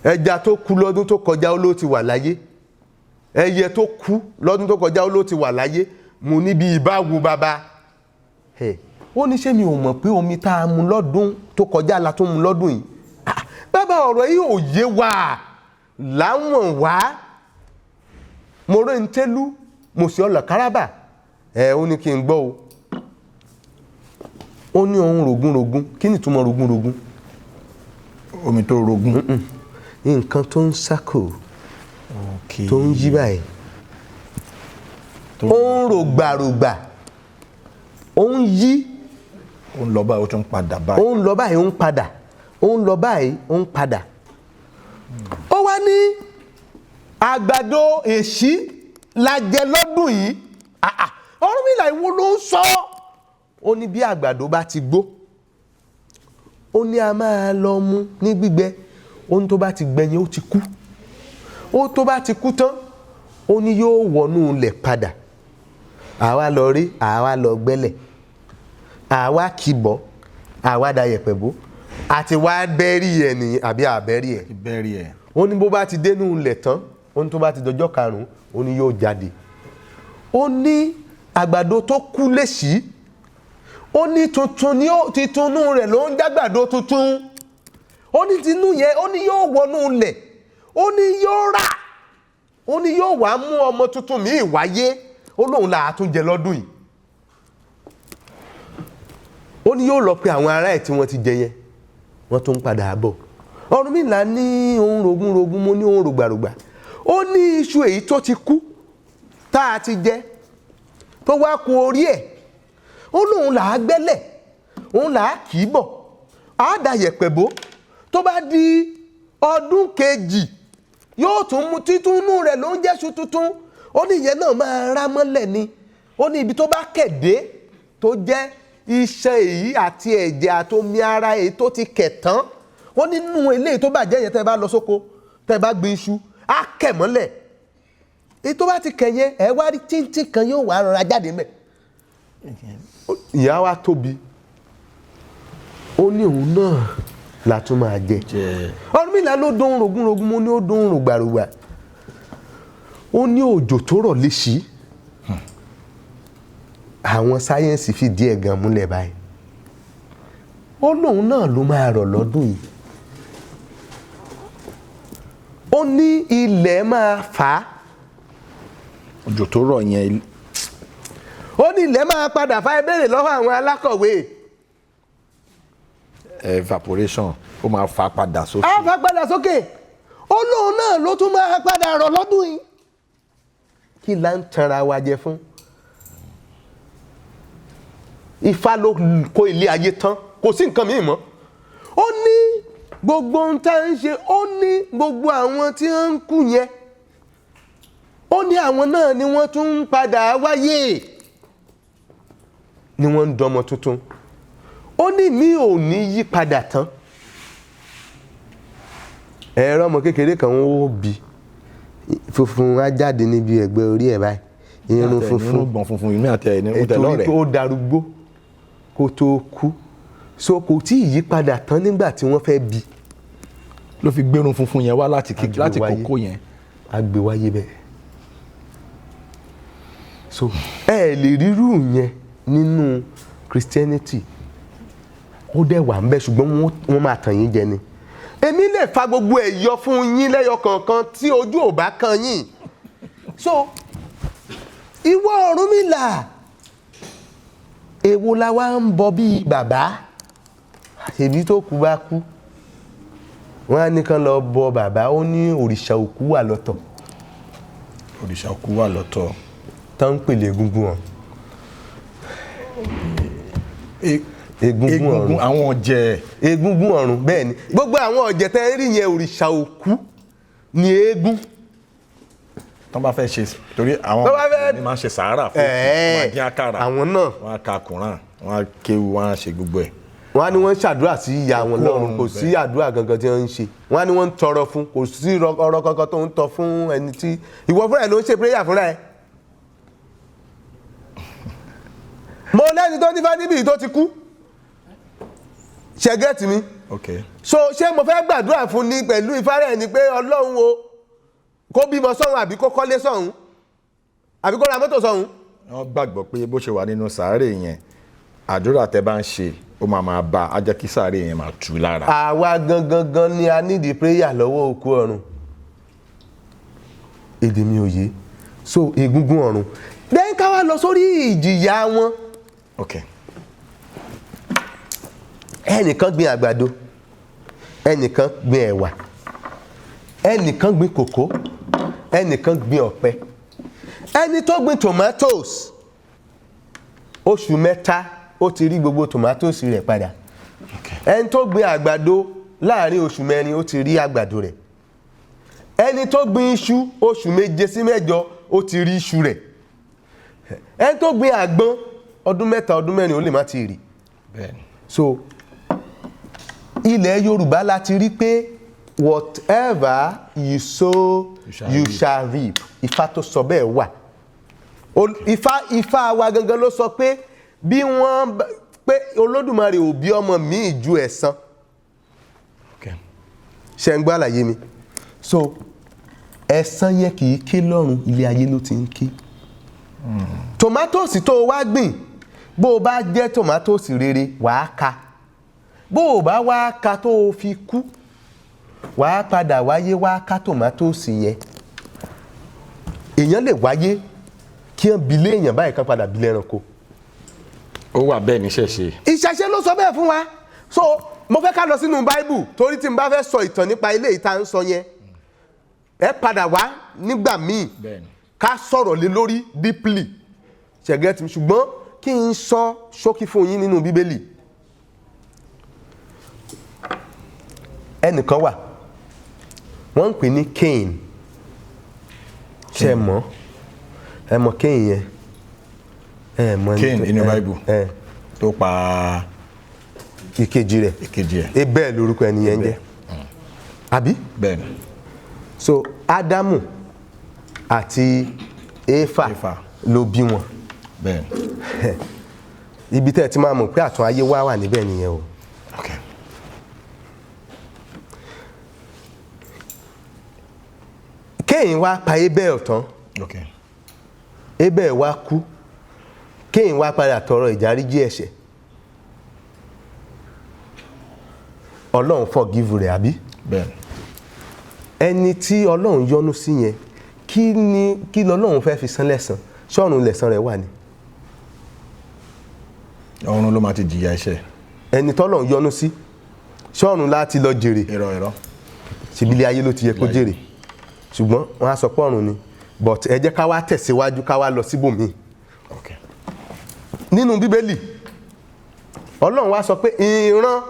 ẹja tó kú lọ́dún tó kọjá, ó ló ti wà láyé. Ẹyẹ tó kú lọ́dún tó kọjá, ó ló ti wà láyé. Mo ní bí ìbáwo, bàbá? Ẹ̀, ó ní ṣé mi ò mọ̀ pé omi tá a mu lọ́dún tó kọjá la tún mu lọ́dún yìí? Ah, bàbá, ọ̀rọ̀ yìí ò yé wa láwọn wá. Mo rẹ́ ń tẹ́lú, mo sì ọlọ̀ káràbà ẹ̀. Ó ní kí n gbọ́ o. Ó ní òun rògúnrògún. Kí ni ìtumọ̀ rògúnrògún? Omi tó rogún. Nǹkan tó ń sákò, tó ń yí báyìí, ó ń rògbàrògbà, ó ń yí. Ó ń lọ báyìí, ó tún padà Ó báyìí. ń lọ báyìí, ó ń padà, ó ń lọ báyìí, ó ń padà. Ó wá ní àgbàdo èṣí la jẹ lọ́dún yìí. Ah, ah, Ọ̀rúnmìlà, ìwo ló ń sọ? Ó ní bí àgbàdo bá ti gbó, ó ní a máa lọ mú ní gbígbẹ. Ó ní tó bá ti gbẹ yẹn, ó ti kú. Ó tó bá ti kú tán, ó ní yóò wọnú ilẹ̀ padà. Àwa lọ rí, àwa lọ gbẹ́lẹ̀, àwa kìbọ̀, àwa da yẹ̀pẹ̀ bó, àti wá bẹ́rí ẹ̀ nìyẹn àbí àbẹ́rí ẹ̀? Bẹ́ẹ̀rì ẹ̀. Ó ní bó bá ti dénú ilẹ̀ tán, ó ní tó bá ti dọjọ́ karùn-ún, ó ní yóò jáde. Ó ní àgbàdo tó kú lèṣí, ó ní tuntun ní ó titunú rẹ̀ ló ń jágbàdo tuntun. Ó ní tinú yẹn, ó ní yóò wọnú ilẹ̀, ó ní yóò rà, ó ní yóò wá mú ọmọ tuntun míì wáyé. Ó lóun là á tún jẹ lọ́dún yìí. Ó ní yóò lọ pe àwọn ará ẹ̀ tí wọ́n ti jẹ yẹn, wọ́n tún ń padà bọ̀. Ọ̀rúnmìlà ní òun rogún rogún, mo ní òun rògbàrògbà. Ó ní iṣu èyí tó ti kú tá a ti jẹ, tó wá kun orí ẹ̀, ó lóun là á gbẹ́lẹ̀, òun là á kì í bọ̀, á da yẹ̀pẹ̀ bó. Tó bá di ọdún kejì, yóò tún mú títúnú rẹ̀ ló ń jẹ́ṣu tuntun. Ó ní ìyẹn náà máa rá mọ́lẹ̀ ni. Ó ní ibi tó bá kẹ̀dé, tó jẹ́ iṣan èyí àti ẹ̀jẹ̀ àtomi ara èyí tó ti kẹ̀ tán, ó nínú eléyìí tó bàjẹ́ yẹn, tẹ́ bá lọ sóko, tẹ́ bá gbin iṣu, á kẹ̀ mọ́lẹ̀. Èyí tó bá ti kẹ̀ yẹn, ẹ wá rí tíntìn kan, yóò wá rọra jáde mẹ́. Ìyá wa tóbi. Ó ní òun náà la tún máa jẹ. Ọ̀rúnmìlà ló dún rògúnrògún, mo ní ó dún rògbàrògbà. Ó ní òjò tó rọ̀ léṣi, àwọn sáyẹ́ǹsì fìdí ẹ̀ gan múlẹ̀ báyìí. Ó lóun náà ló máa rọ̀ lọ́dún yìí. Ó ní ilẹ̀ máa fà á. Òjò tó rọ̀ yẹn. Ó ní ilẹ̀ máa padà fà. Ẹ béèrè lọ́wọ́ àwọn alákọ̀wé. Evaporation, ó máa fà padà sókè. Á fà padà sókè. Ó lóun náà ló tún máa padà rọ̀ lọ́dún yìí. Kí la ń tanra wa jẹ fún? Ifá ló kó ilé ayé tán, kò sí nǹkan míì mọ́. Ó ní gbogbo ohun tá à ń ṣe, ó ní gbogbo àwọn tí wọ́n ń kú yẹn, ó ní àwọn náà ni wọ́n tún ń padà wáyé, ni wọ́n ń dọmọ tuntun. Ó ní mi ò ní yí padà tán. Ẹ̀rọ ọmọ kékeré kan ó bí, funfun á jáde níbi ẹ̀gbẹ́ orí ẹ̀ báyìí, irun funfun. Irun gbọ̀n funfun, ìmí àti ẹ̀ ní ó tẹ̀ Torí lọ́rẹ̀. tó darúgbó kó tó kú, so kò tí ì yí padà tán nígbà tí wọ́n fẹ́ bí. Ló fi gbérun funfun yẹn wá láti kékeré, láti Agbéwáyé. kókó yẹn. Agbèwáyé bẹ́ẹ̀. So ẹ lè rírú yẹn nínú Christianity. Ó dẹ̀ wà ń bẹ̀, ṣùgbọ́n wọ́n máa tàn yín jẹ ni. Èmi lè fa gbogbo ẹ̀ yọ fún yín lẹ́yọ kọ̀ọ̀kan tí ojú ò bá kan yín. So ìwọ Ọ̀rúnmìlà, èwo la wá ń bọ bíi bàbá? Ṣèbí tó kú bá kú, wọ́n á ní kán lọ bọ bàbá. Ó ní òrìṣà òkú wà lọ́tọ̀. Òrìṣà òkú wà lọ́tọ̀. Tán ń pèlè egungun ọ̀run. Egungun Egungun ọ̀run. Àwọn ọ̀jẹ̀. Egungun ọ̀run, bẹ́ẹ̀ ni. Gbogbo àwọn ọ̀jẹ̀ tẹ́ ń rí yẹn, òrìṣà òkú ni eégún. Tán bá fẹ́ ṣe, torí àwọn Tán bá fẹ́- ní máa ń ṣe sàárà fún òkú, wọ́n á dín àkàrà, Àwọn náà. wọ́n á ka Kùrán, wọ́n á kéwu, wọ́n á ṣe gbogbo ẹ̀. Wọ́n á ní wọ́n ń ṣàdúrà sí ìyá wọn Òkú lọ́run. ọ̀run. Kò sí àdúrà gangan tí wọ́n ń ṣe. Wọ́n á ní wọ́n ń tọrọ fún. Kò sí ọ̀rọ̀ kankan tó ń tọ fún ẹni tí ìwọ fúnra ẹ̀ ló ń ṣe prayer fúnra ẹ̀. Mo lẹ́ni tó nífá níbí tó ti kú, ṣe get mi? Ok. So ṣé mo fẹ́ gbàdúrà fún ni pẹ̀lú ìfárẹ̀ ni pé Ọlọ́run o, kó bímọ sọ́run, àbí kó kọ́lé sọ́run, àbí kó ra mọ́tò sọ́run? Wọ́n gbàgbọ́ pé bó ṣe wà nínú sàárè yẹn, àdúrà tẹ́ bá ń ṣe, ó máa máa bá a jẹ́ kí sàárè yẹn máa tù lára. Àwa gangan gan ni a need prayer lọ́wọ́ òkú ọ̀run. Èdè mi ò yé. So egungun ọ̀run, then ká wá lọ sórí ìjìyà wọn. Ok. Ẹnìkan gbin àgbàdo, ẹnìkan gbin ẹ̀wà, ẹnìkan gbin kòkó, ẹnìkan gbin ọ̀pẹ. Ẹni tó gbin tomatoes, oṣù 3 ó ti rí gbogbo tomatoes rẹ̀ padà. Ẹni tó gbin àgbàdo, láàrin oṣù 4 ó ti rí àgbàdo rẹ̀. Ẹni tó gbin iṣu, oṣù 7 sí 8 ó ti rí iṣu rẹ̀. Ẹni tó gbin àgbọn, ọdún 3, ọdún 4, ó lè má ti rí. So ilẹ̀ Yorùbá la ti rí pé whatever you sow, you shall you reap. shall reap. Ifá tó sọ bẹ́ẹ̀ wà. Ifá wa gangan ló sọ pé bí wọ́n pé Olódùmarè ò bí ọmọ míì ju ẹ̀san. Ṣe ń gbọ́ àlàyé mi? So ẹ̀san yẹn kì í ké lọ́run, ilé ayé ló ti ń ké. Tòmátòsì tó o wá gbìn, bó o bá jẹ́ tòmátòsì rere, wàá ka. Bó o bá wá ka tó o fi kú, wàá padà wáyé wá ká tòmátòsì yẹn. Èèyàn lè wáyé kí wọ́n bi lé èèyàn báyìí kan padà bi lẹ́ranko. Ó wà bẹ́ẹ̀ ní ṣẹ̀ṣe. Ìṣẹ̀ṣe ló sọ bẹ́ẹ̀ fún wa. So mo fẹ́ ká lọ sínú Báíbù, torí tí n bá fẹ́ sọ ìtàn nípa ilé ìta ń sọ yẹn, ẹ padà wá nígbà míì ká sọ̀rọ̀ lé lórí deeply, ṣé ẹ get mi? Ṣùgbọ́n kí n sọ ṣókí fún yín nínú Bíbélì. Ẹnìkan wà, wọ́n ń pè ní Cain. Ṣe ẹ mọ̀? Ẹ mọ̀ Cain yẹn? Ẹ mọ̀ ẹni Cain inú Bible. Ẹ. Tó pa Ìkejì rẹ̀. Ìkejì ẹ̀. Abel lórúkọ ẹni yẹn ń jẹ́, àbí? Bẹ́ẹ̀ni. So Ádámù àti Éfà Éfà. ló bí wọn. Ibi tẹ́ ẹ ti máa mọ̀ pé àtún ayé wá wà níbẹ̀ nìyẹn o. Kéyìn wá pa Abel tán. Abel wá kú, Kéyìn wá padà tọrọ ìdáríjì ẹ̀ṣẹ̀. Ọlọ́run forgive rẹ̀, àbí? Bẹ́ẹ̀ni. Ẹni tí Ọlọ́run yọ́nú sí yẹn, kí ni kí lọ́lọ́run fẹ́ fi san lẹ́san? Ṣọ́run lẹ̀san rẹ̀ wà ní? Ọ̀run ló máa ti jìyà ẹ̀ṣẹ̀. Ẹni tọ́lọ́run yọ́nú sí, ṣọ́run láti lọ jèrè? Irọ́, irọ́. Ṣèbílẹ̀ ayé ló ti yẹ kó jèrè, ṣùgbọ́n wọ́n á sọ pé ọ̀run ni. But ẹ jẹ́ ká wá tẹ̀síwájú, ká wá lọ síbòmíì nínú Bíbélì. Ọlọ́run wá sọ pé ìran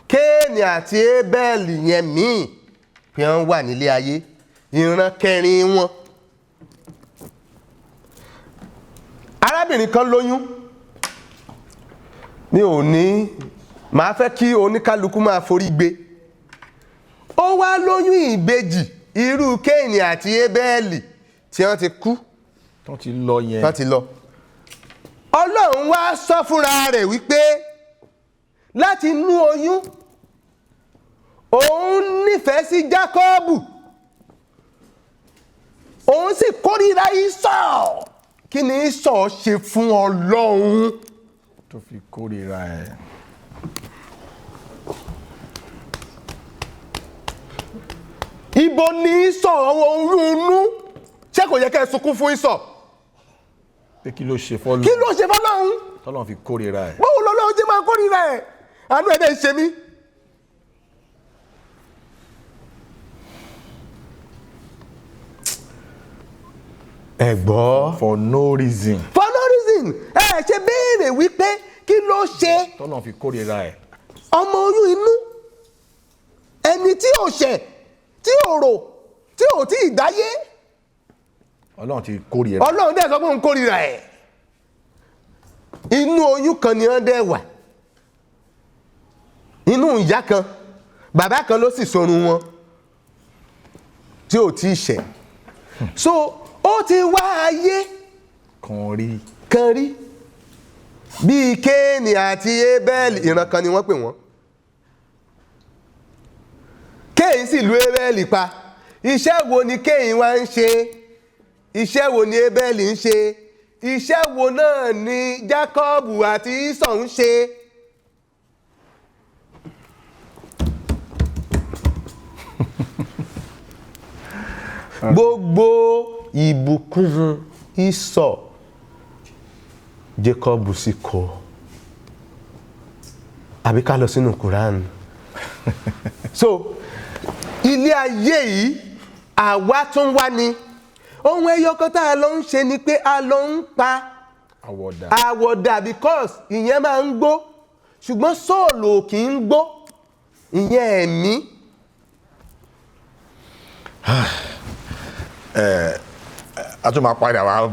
Kéènì àti Ébẹ́ẹ̀lì yẹn míì pé wọ́n wà nílé ayé, ìran kẹrin wọn. Arábìnrin kan lóyún. Mi ò ní màá fẹ́ kí oníkálukú máa forí gbé. Ó wá lóyún ìbejì irú Kéènì àti Ébẹ́ẹ̀lì tí wọ́n ti kú, Tó ti lọ yẹn. Tán ti lọ. Ọlọ́run wá sọ fúnra rẹ̀ wípé láti inú oyún, òun nífẹ̀ẹ́ sí Jákọ́bù, òun sì kórìíra Ísọ̀. Kí ni Ísọ̀ ṣe fún Ọlọ́run tó fi kórìíra ẹ̀? Ibo ni Ísọ̀ oyún inú? Ṣé kò yẹ kẹ́ ẹ sunkún fún Ísọ̀? Pé kí ló ṣe fọ́lọ́ Kí ló ṣe fọ́lọ́run tọ́lọ́run fi kórìíra ẹ̀? Báwo lọ́lọ́run jẹ́ máa kórìíra ẹ̀? Àánú ẹ̀ dẹ̀ ń ṣe mí. Ẹ gbọ́. For no reason. For no reason. Ẹ ṣe béèrè wípé kí ló ṣe Tọ́lọ́run fi kórìíra ẹ̀. ọmọ oyún inú, ẹni tí ò ṣẹ̀, tí ò rò, tí ò tí ì dáyé? Ọlọ́run ti kórìíra. Ọlọ́run dẹ̀ sọ pé òun kórìíra ẹ̀. Inú oyún kan ni wọ́n dẹ̀ wà, inú ìyá kan, bàbá kan ló sì sorun wọn tí ò tí ì ṣẹ̀. So ó ti wá ayé Kan rí. kan rí bíi Kéènì àti Ébẹ́ẹ̀lì. Ìran kan ni wọ́n pè wọ́n. Kéènì sì lu Ébẹ́ẹ̀lì pa. Iṣẹ́ wo ni Kéènì wá ń ṣe? Iṣẹ́ wo ni Ébẹ́ẹ̀lì ń ṣe? Iṣẹ́ wo náà ni Jákọ́bù àti Ísọ̀ ń ṣe? Gbogbo ìbùkún Ísọ̀, Jacob sì kó. Àbí ká lọ sínú Quran. So ilé ayé yìí, àwa tún wá ní ohun ẹyọ kan tá a lọ ń ṣe ni pé a lọ ń pa Àwọ̀dà. àwọ̀dà, because ìyẹn máa ń gbó, ṣùgbọ́n soul kì í gbó, ìyẹn ẹ̀mí. A tún máa padà wá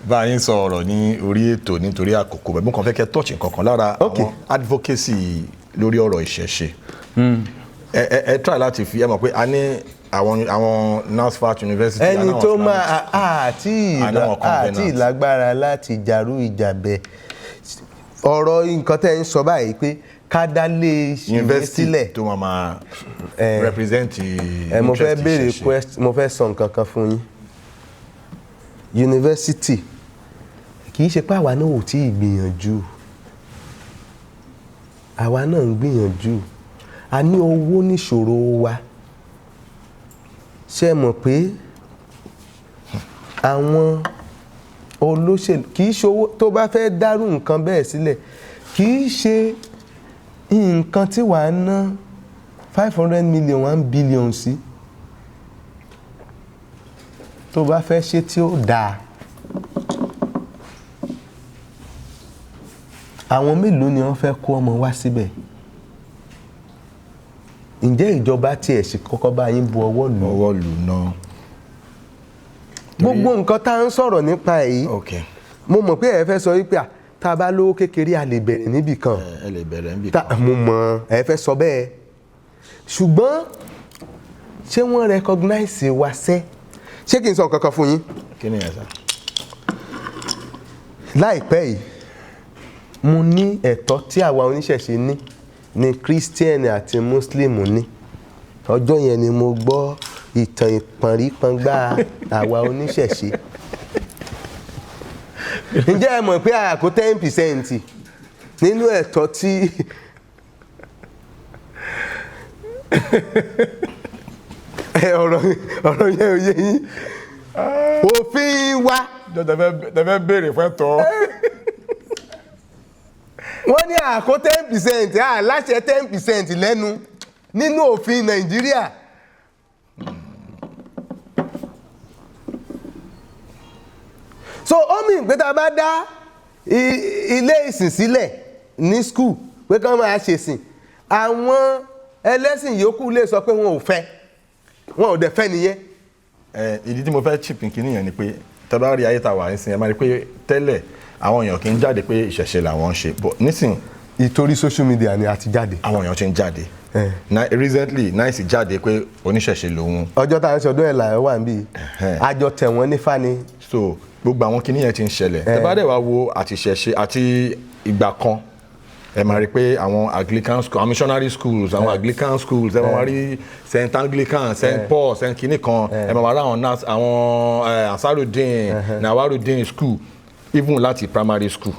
bá yín sọ ọ̀rọ̀ ní orí ètò nítorí àkókò bẹ́ẹ̀. Mo kàn fẹ́ kẹ́ touch nǹkan kan lára àwọn advocacy lórí ọ̀rọ̀ ìṣẹ̀ṣe. Ẹ try láti fi ẹ mọ̀ pé a ní àwọn NASFAT University, a ní Ẹni àwọn tó Islamic máa àti àná àwọn àti covenant. ìlágbára láti jàrú ìjàbẹ ọ̀rọ̀ nǹkan tẹ́ ń sọ báyìí pé ká dá lé ìwé university sílẹ̀ tó máa represent Ẹ mo fẹ́ interest béèrè ìṣẹ̀ṣe. question, mo fẹ́ sọ nǹkan kan fún yín. Yunifásitì, kì í ṣe pé àwa náà ò tí ì gbìyànjú, àwa náà ń gbìyànjú. A ní owó níṣòro wa. Ṣé ẹ mọ̀ pé àwọn olóṣèlú kì í ṣòwò tó bá fẹ́ dárú nǹkan bẹ́ẹ̀ sílẹ̀, kì í ṣe nǹkan tí wàá ná 500 million, 1 billion sí tó bá fẹ́ ṣe tí ó dáa? Àwọn mélòó ni wọ́n fẹ́ kó ọmọ wá síbẹ̀? Ǹjẹ́ ìjọba tiẹ̀ sì kọ́kọ́ bá yín bu ọwọ́ lù ú? Ọwọ́ lù náà. Gbogbo nǹkan tá à ń sọ̀rọ̀ nípa èyí, mo mọ̀ pé ẹ fẹ́ sọ wípé à, tá a bá lówó kékeré, a lè bẹ̀rẹ̀ níbì kan. Ẹ lè bẹ̀rẹ̀ níbì Tá kan. mo mọ̀ ẹ fẹ́ sọ bẹ́ẹ̀, ṣùgbọ́n ṣé wọ́n recognize wa sẹ́? Ṣé kí n sọ nǹkan kan fún yín? Kí ni ẹ sà? Láìpẹ́ yìí, mo ní ẹ̀tọ́ tí àwa oníṣẹ̀ṣe ní ní Christian àti Muslim ní. Ọjọ́ yẹn ni mo gbọ́ ìtàn ìpọ̀nrípọ̀ngbà àwa oníṣẹ̀ṣe. Ǹjẹ́ ẹ mọ̀ pé àkó 10% nínú ẹ̀tọ́ tí ẹ ọ̀rọ̀ yẹn ò yé yín? Òfin wa Jọ tẹ fẹ́ béèrè fún ẹ̀tọ́. Wọ́n ní àkó 10%, aláṣẹ 10% lẹ́nu nínú òfin Nàìjíríà. So ó mì pé tá a bá dá ilé ìsìn sílẹ̀ ní school pé kán máa ṣèsìn, àwọn ẹlẹ́sìn yòókù lè sọ pé wọn ò fẹ́, wọn ò dẹ̀ fẹ́ nìyẹn. Ẹ ìdí tí mo fẹ́ chip kínní yẹn ni pé tẹ bá rí ayé ta wà nísìnyí, ẹ máa rí pé tẹ́lẹ̀ àwọn èèyàn kì í jáde pé ìṣẹ̀ṣe làwọn ń ṣe, but nísìn Ìtorí social media ni a ti jáde. Àwọn èèyàn ti ń jáde. Recently Nice jáde pé oníṣẹ̀ṣe lòun. Ọjọ́ tá à ń ṣọdún ẹ̀ là wà níbí, àjọ tẹ̀ wọ́n ní fani. So gbogbo àwọn kinní yẹn ti ń ṣẹlẹ̀. Tẹ bá dẹ̀ wá wo àti ìṣẹ̀ṣe àti ìgbà kan, ẹ máa rí pé àwọn Anglican school, àwọn missionary schools, àwọn Anglican schools, ẹ máa rí St Anglican, St Paul, St kinní kan, ẹ máa rí àwọn nas, àwọn Ansarudeen, Nawarudeen school, even láti primary school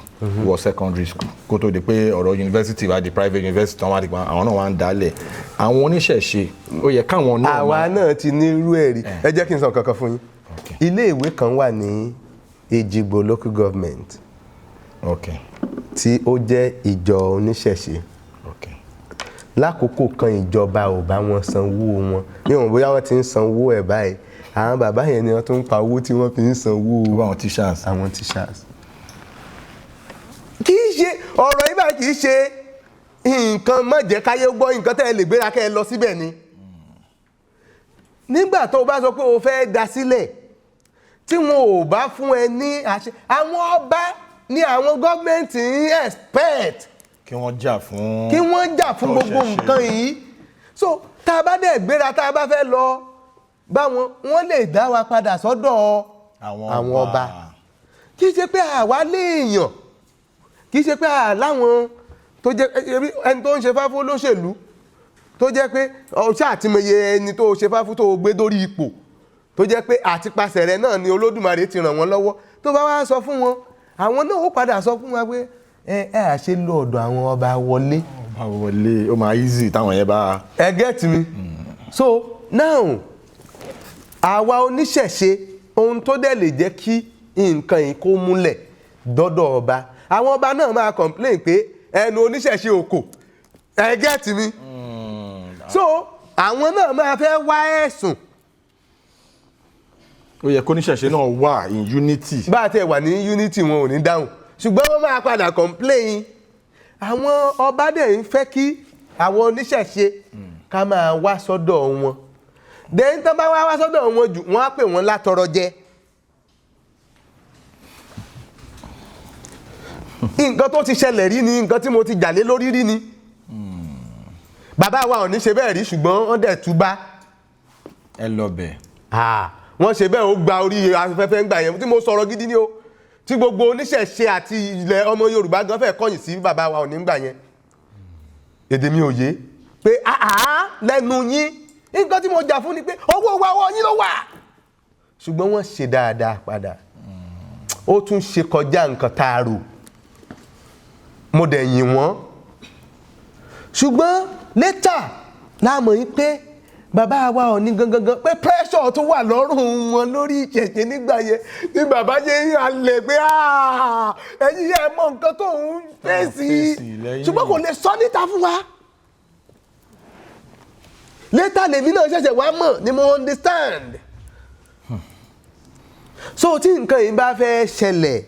wọ secondary school, kó tó di pé ọ̀rọ̀ university wá di private university, àwọn àdìgbà àwọn náà wá ń dálẹ̀. Àwọn oníṣẹ̀ṣe, ó yẹ káwọn náà Àwa náà ti ní irú ẹ̀ rí. Ẹ jẹ́ kí n sọ nǹkan kan fún yín. Ilé ìwé kan wà ní Èjìgbò Local Government tí ó jẹ́ ìjọ oníṣẹ̀ṣe. Lákòókò kan, ìjọba ò bá wọn sanwó wọn. Ní wọn bóyá wọ́n ti ń sanwó ẹ̀ báyìí. Àwọn bàbá yẹn ni wọ́n tún ń pa owó tí wọ́n fi ń sanwó Gbogbo àwọn teachers. àwọn teachers. Kì í ṣe ọ̀rọ̀ yìí báyìí, kì í ṣe nǹkan má jẹ́ káyé gbọ́, nǹkan tẹ́ ẹ lè gbéra kẹ́ ẹ lọ síbẹ̀ ni. Nígbà tó o bá sọ pé o fẹ́ da sílẹ̀, tí wọn ò bá fún ẹ ní àṣẹ, àwọn ọba ní àwọn gọ́ọ̀mẹ̀ntì ń expect Kí wọ́n jà fún kí wọ́n jà fún gbogbo Tó ṣẹ̀ṣẹ̀. nǹkan yìí. So tá a bá dẹ̀ gbéra, tá a bá fẹ́ lọ bá wọn, wọ́n lè dá wa padà sọ́dọ̀ àwọn àwọn ọba. Kì í ṣe pé àwa léèyàn, kì í ṣe pé àláwọn tó jẹ́ ẹni tó ń ṣe fáfó lóṣèlú, tó jẹ́ pé ọṣà àtìmọye ẹni tó ṣe fáfó tó gbé dórí ipò, tó jẹ́ pé àtipasẹ̀ rẹ̀ náà ni Olódùmarè ti ràn wọ́n lọ́wọ́, tó bá wá sọ fún wọn, àwọn náà ó padà sọ fún wa pé ẹ à ṣe lọ ọ̀dọ̀ àwọn ọba wọlé. Ọba wọlé, ó máa easy táwọn yẹn bá. Ẹ get me? So now, àwa oníṣẹ̀ṣe, ohun tó dẹ̀ lè jẹ́ kí nǹkan yìí kó múlẹ̀ dọ́dọ̀ ọba, àwọn ọba náà máa complain pé ẹnu oníṣẹ̀ṣe ò kò. Ẹ get mi? So àwọn náà máa fẹ́ wá ẹ̀sùn. Ó yẹ kó oníṣẹ̀ṣe náà wà in unity. Bá a tẹ wà ní unity, wọn ò ní dáhùn, ṣùgbọ́n wọ́n máa padà complain. Àwọn ọba dẹ̀ ń fẹ́ kí àwọn oníṣẹ̀ṣe ká máa wá sọ́dọ̀ wọn. Then tán bá wá wá sọ́dọ̀ wọn jù, wọ́n á pè wọ́n látọrọ jẹ. Nǹkan tó ti ṣẹlẹ̀ rí ni, nǹkan tí mo ti jà lé lórí rí ni. Bàbá wa ò ní ṣe bẹ́ẹ̀ rí, ṣùgbọ́n wọ́n dẹ̀ túbá. Ẹ lọ bẹ̀. Ah, wọ́n ṣe bẹ́ẹ̀, ó gba orí afẹ́fẹ́ ń gbà yẹn tí mo sọ̀rọ̀ gidi ni o, tí gbogbo oníṣẹ̀ṣe àti ilẹ̀ ọmọ Yorùbá gan fẹ́ kọ̀yìn sí bàbá wa ò ní gbà yẹn. Èdè mi ò yé pé àá lẹ́nu yín. Nǹkan tí mo jà fún ni pé owó wa, ọwọ́ yín ló wà, ṣùgbọ́n wọ́n ṣe dáadáa padà, ó tún ṣe kọjá nǹkan tá a rò. Mo dẹ̀ yìn wọ́n, ṣùgbọ́n later láàmú yín pé bàbá wa ò ní gangan pé pressure tó wà lọ́rùn wọn lórí ìṣẹ̀ṣe nígbà yẹn ni bàbá yẹn ń halẹ̀ pé, "Ah, ẹ̀yin ẹ̀ mọ nǹkan tó ń fèsì." Fèsì lẹ́yìn. Ṣùgbọ́n kò lè sọ níta fún wa. Later lèmi náà ṣẹ̀ṣẹ̀ wá mọ̀ ni mo understand. So tí nǹkan yìí bá fẹ́ ṣẹlẹ̀,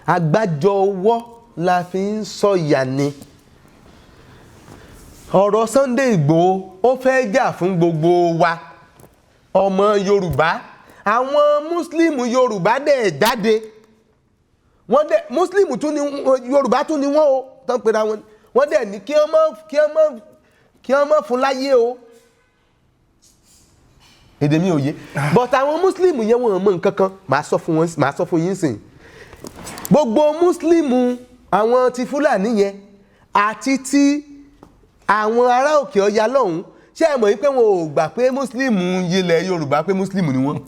àgbájọ ọwọ́ la fi ń sọ̀yà ni. Ọ̀rọ̀ Sunday Igboho, ó fẹ́ jà fún gbogbo wa ọmọ Yorùbá. Àwọn Muslim Yorùbá dẹ̀ jáde, wọ́n dẹ̀, Muslim tún ni, Yorùbá tún ni wọ́n o, tán pera wọn. Wọ́n dẹ̀ ní kí wọ́n mọ́ fún láyé o. Èdè mi ò yé, but àwọn Muslim yẹn, wọ́n mọ nǹkan kan. Màá sọ fún wọn, màá sọ fún yín sìn. Gbogbo Muslim, àwọn ti Fúlàní yẹn àti ti àwọn ará òkè ọya lọ́hùn, ṣé ẹ mọ̀ wípé wọn ò gbà pé Muslim ilẹ̀ Yorùbá, pé Muslim ni wọ́n?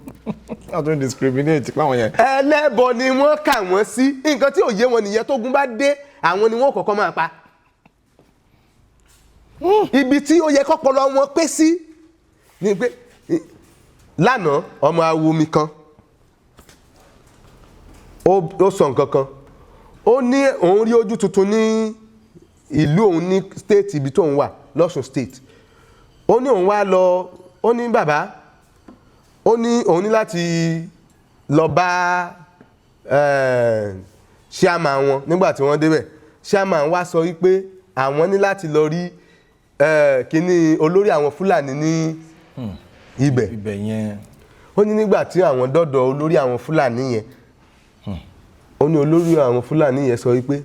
Wọ́n tún discriminate páwọn yẹn. Ẹlẹ́bọ ni wọ́n kà wọ́n sí. Nǹkan tí ò yé wọn nìyẹn. Tógun bá dé, àwọn ni wọ́n kọ́kọ́ máa pa. Ibi tí ó yẹ kọ́pọlọ wọn pé sí ni pé lánàá, ọmọ awo mi kan, ó sọ nǹkan kan. Ó ní òun rí ojú tuntun ní ìlú òun, ní state ibi tóun wà, lọ́ṣun State. Ó ní òun wá lọ, ó ní bàbá, ó ní òun ní láti lọ bá chairman wọn. Nígbà tí wọ́n débẹ̀, chairman wá sọ wípé àwọn ní láti lọ rí kíní olórí àwọn Fúlàní ní ibẹ̀. Ibẹ̀ yẹn. Ó ní nígbà tí àwọn dọ́dọ̀ olórí àwọn Fúlàní yẹn, ó ní olórí àwọn Fúlàní yẹn sọ wípé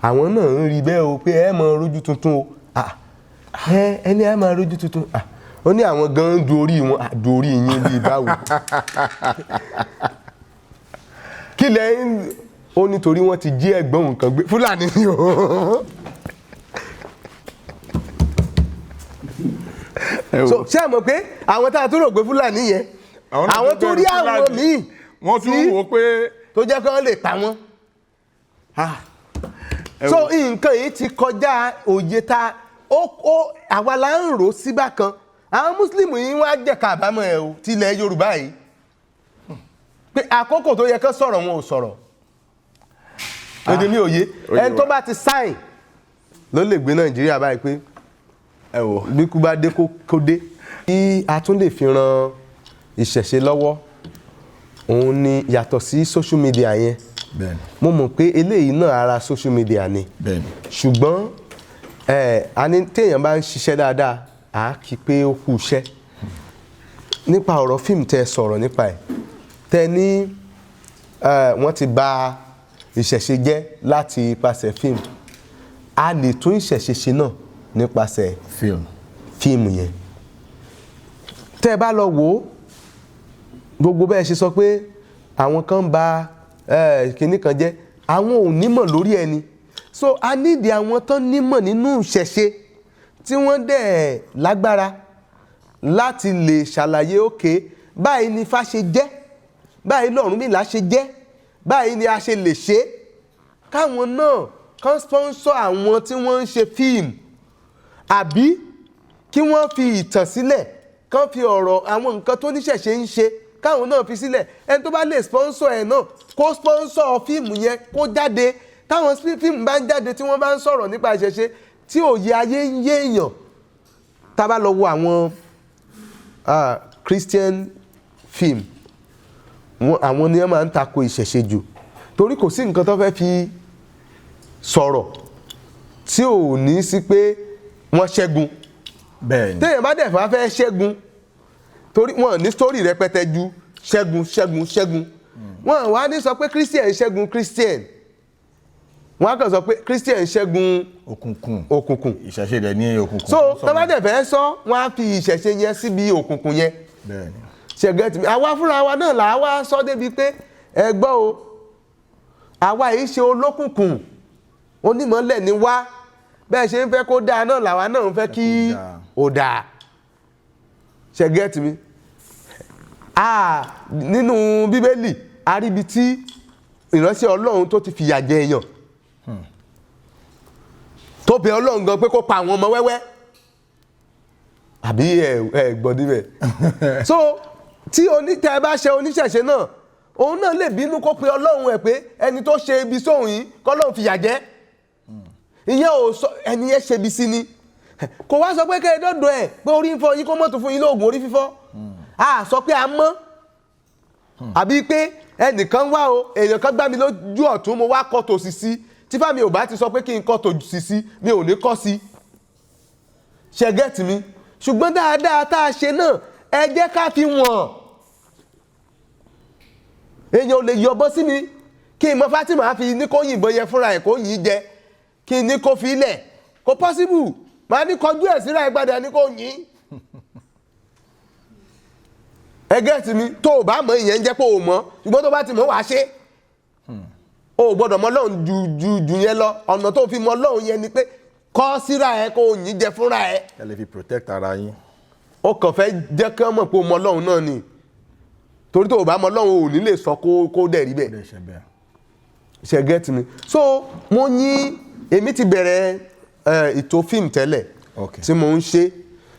àwọn náà ń rí bẹ́ẹ̀ o, pé ẹ máa rójú tuntun o. Ah, ẹ ẹni ẹ máa rójú tuntun. Ah, ó ní àwọn gan ń du orí wọn. Ah, du orí yín bíi báwo? Kí lẹ ń? Ó nítorí wọ́n ti jí ẹ̀gbọ́n nǹkan gbé. Fúlàní ni o. So ṣé ẹ mọ̀ pé àwọn tá a tún rò pé Fúlàní yẹn, àwọn tó rí àwọn míì wọ́n tún tí wò ó pé tó jẹ́ kí wọ́n lè pa wọ́n. So nǹkan yìí ti kọjá òye ta ó àwa la ń rò ó síbà kan. Àwọn Mùsùlùmí yìí, wọ́n á jẹ̀ka àbámọ̀ ẹ̀ o, tilẹ̀ Yorùbá yìí, pé àkókò tó yẹ kán sọ̀rọ̀, wọn ò sọ̀rọ̀. Èdè mi ò yé. Ó yé ẹni tó wa. bá ti sign ló lè gbé Nàìjíríà báyìí pé Ẹ wò. Bí kú bá dé, kó dé. Kí a tún lè fi ran ìṣẹ̀ṣe lọ́wọ́, òun ni yàtọ̀ sí social media yẹn. Mo mọ̀ pé eléyìí náà, ara social media ni, ṣùgbọ́n ẹ a ní téèyàn bá ń ṣiṣẹ́ dáadáa, à á kí pé ó kú iṣẹ́. Nípa ọ̀rọ̀ fíìmù tẹ́ ẹ sọ̀rọ̀ nípa ẹ̀, tẹ́ ní wọ́n ti bà ìṣẹ̀ṣe jẹ́ láti ipasẹ̀ fíìmù, a lè tún ìṣẹ̀ṣe ṣe náà nípasẹ̀ fíìmù. Fíìmù yẹn, tẹ́ ẹ bá lọ wò ó, gbogbo bẹ́ẹ̀ ṣe sọ pé àwọn kan ń ba kinní kan jẹ́, àwọn ò nímọ̀ lórí ẹni. So a nídìí àwọn tán nímọ̀ nínú ìṣẹ̀ṣe, tí wọ́n dẹ̀ lágbára láti lè ṣàlàyé, òkè báyìí ni Ifá ṣe jẹ́, báyìí lọ̀rúnmìlà ṣe jẹ́, báyìí ni a ṣe lè ṣe é. Káwọn náà kán sponsor àwọn tí wọ́n ń ṣe fíìmù, àbí kí wọ́n fi ìtàn sílẹ̀, kán fi ọ̀rọ̀ àwọn nǹkan tó níṣẹ̀ṣe ń ṣe, káwọn náà fi sílẹ̀. Ẹni tó bá lè sponsor ẹ̀ náà, kó sponsor fíìmù yẹn, kó jáde. Táwọn fíìmù bá ń jáde, tí wọ́n bá ń sọ̀rọ̀ nípa ìṣẹ̀ṣe. Tí òye ayé ń yé èèyàn, tá a bá lọ wo àwọn Christian film wọn, àwọn ni wọ́n máa ń tako ìṣẹ̀ṣe jù, torí kò sí nǹkan tó fẹ́ fi sọ̀rọ̀ tí ò ní sí pé wọ́n ṣẹ́gun. Téèyàn bá dẹ̀ fà fẹ́ ṣẹ́gun, torí wọn ní story rẹpẹtẹ ju ṣẹ́gun, ṣẹ́gun, ṣẹ́gun. Wọn wá ní sọ pé Christian ṣẹ́gun Christian, wọn á kàn sọ pé Christian ṣẹ́gun Òkùnkùn. òkùnkùn. Ìṣẹ̀ṣe dẹ̀ ní òkùnkùn. So tó bá dẹ̀ fẹ́ sọ, wọn á fi ìṣẹ̀ṣe yẹn síbi òkùnkùn yẹn. Ṣé get mi? Àwa fúnra wa náà là á wá sọ débi pé, ẹ gbọ́ o, àwa yìí ṣe olókùnkùn, onímọ̀lẹ̀ ni wá. Bẹ́ẹ̀ ṣe ń fẹ́ kó dáa náà làwa náà ń fẹ́ kí kó dáa. ó dáa. Ṣé get mi? Nínú Bíbélì, a rí ibi tí ìránṣẹ́ Ọlọ́run tó ti fìyà jẹ èèyàn, tó bẹ Ọlọ́run gan pé kó pa àwọn ọmọ wẹ́wẹ́. Àbí ẹ ẹ gbọ́ níbẹ̀? So tí onítẹ̀ bá ṣe oníṣẹ̀ṣe náà, òun náà lè bínú kó pe Ọlọ́run ẹ̀ pé ẹni tó ṣe ibi sóhun yìí, kọ́lọ́run fìyà jẹ. Ìyẹn ò sọ ẹni yẹn ṣe ibi sí ni. Kò wá sọ pé kẹ́ ẹ dọ́dọ̀ ẹ̀ pé orí ń fọ́ yín, kó mọ̀tò fún yín lóògùn orí fífọ́. A sọ pé a mọ́, àbí pé ẹnìkan wá o, èèyàn kan gbá mi lójú ọ̀tún, mo wá kọ́ tòsì sí. Tí fámi ò bá ti sọ pé kí n kọ́ tòsì sí, mi ò ní kọ́ sí. Ṣé get mi? Ṣùgbọ́n dáadáa tá a ṣe náà, ẹ jẹ́ ká fi wọ̀n. Èèyàn ò lè yọbọ sí mi kí n mọ Fatima fi ní kó yìnbọn yẹn fúnra ẹ̀, kó yìn jẹ, kí n ní kó fi lẹ̀. Kò possible. Màá ní kọjú ẹ̀ síra ẹ̀ gbadà ní kó yìn. Ẹ get mi? Tó o bá mọ̀, ìyẹn ń jẹ́ pé o mọ̀. Ṣùgbọ́n tó bá ti mọ̀, wàá ṣe. O ò gbọ́dọ̀ mọ Ọlọ́run ju ju ju yẹn lọ. Ọ̀nà tó fi mọ Ọlọ́run yẹn ni pé kọ́ síra ẹ, kó o yìn jẹ fúnra ẹ. Ẹ lè fi protect ara yín. Ó kàn fẹ́ jẹ́ kí wọ́n mọ̀ pé o mọ Ọlọ́run náà ni, torí tó o bá mọ Ọlọ́run, o ò ní lè sọ kó dẹ̀ rí bẹ́ẹ̀. Lè ṣe bẹ́ẹ̀. Ṣé get mi? So mo ní èmi ti bẹ̀rẹ̀ ètò fíìmù tẹ́lẹ̀ tí mo ń ṣe,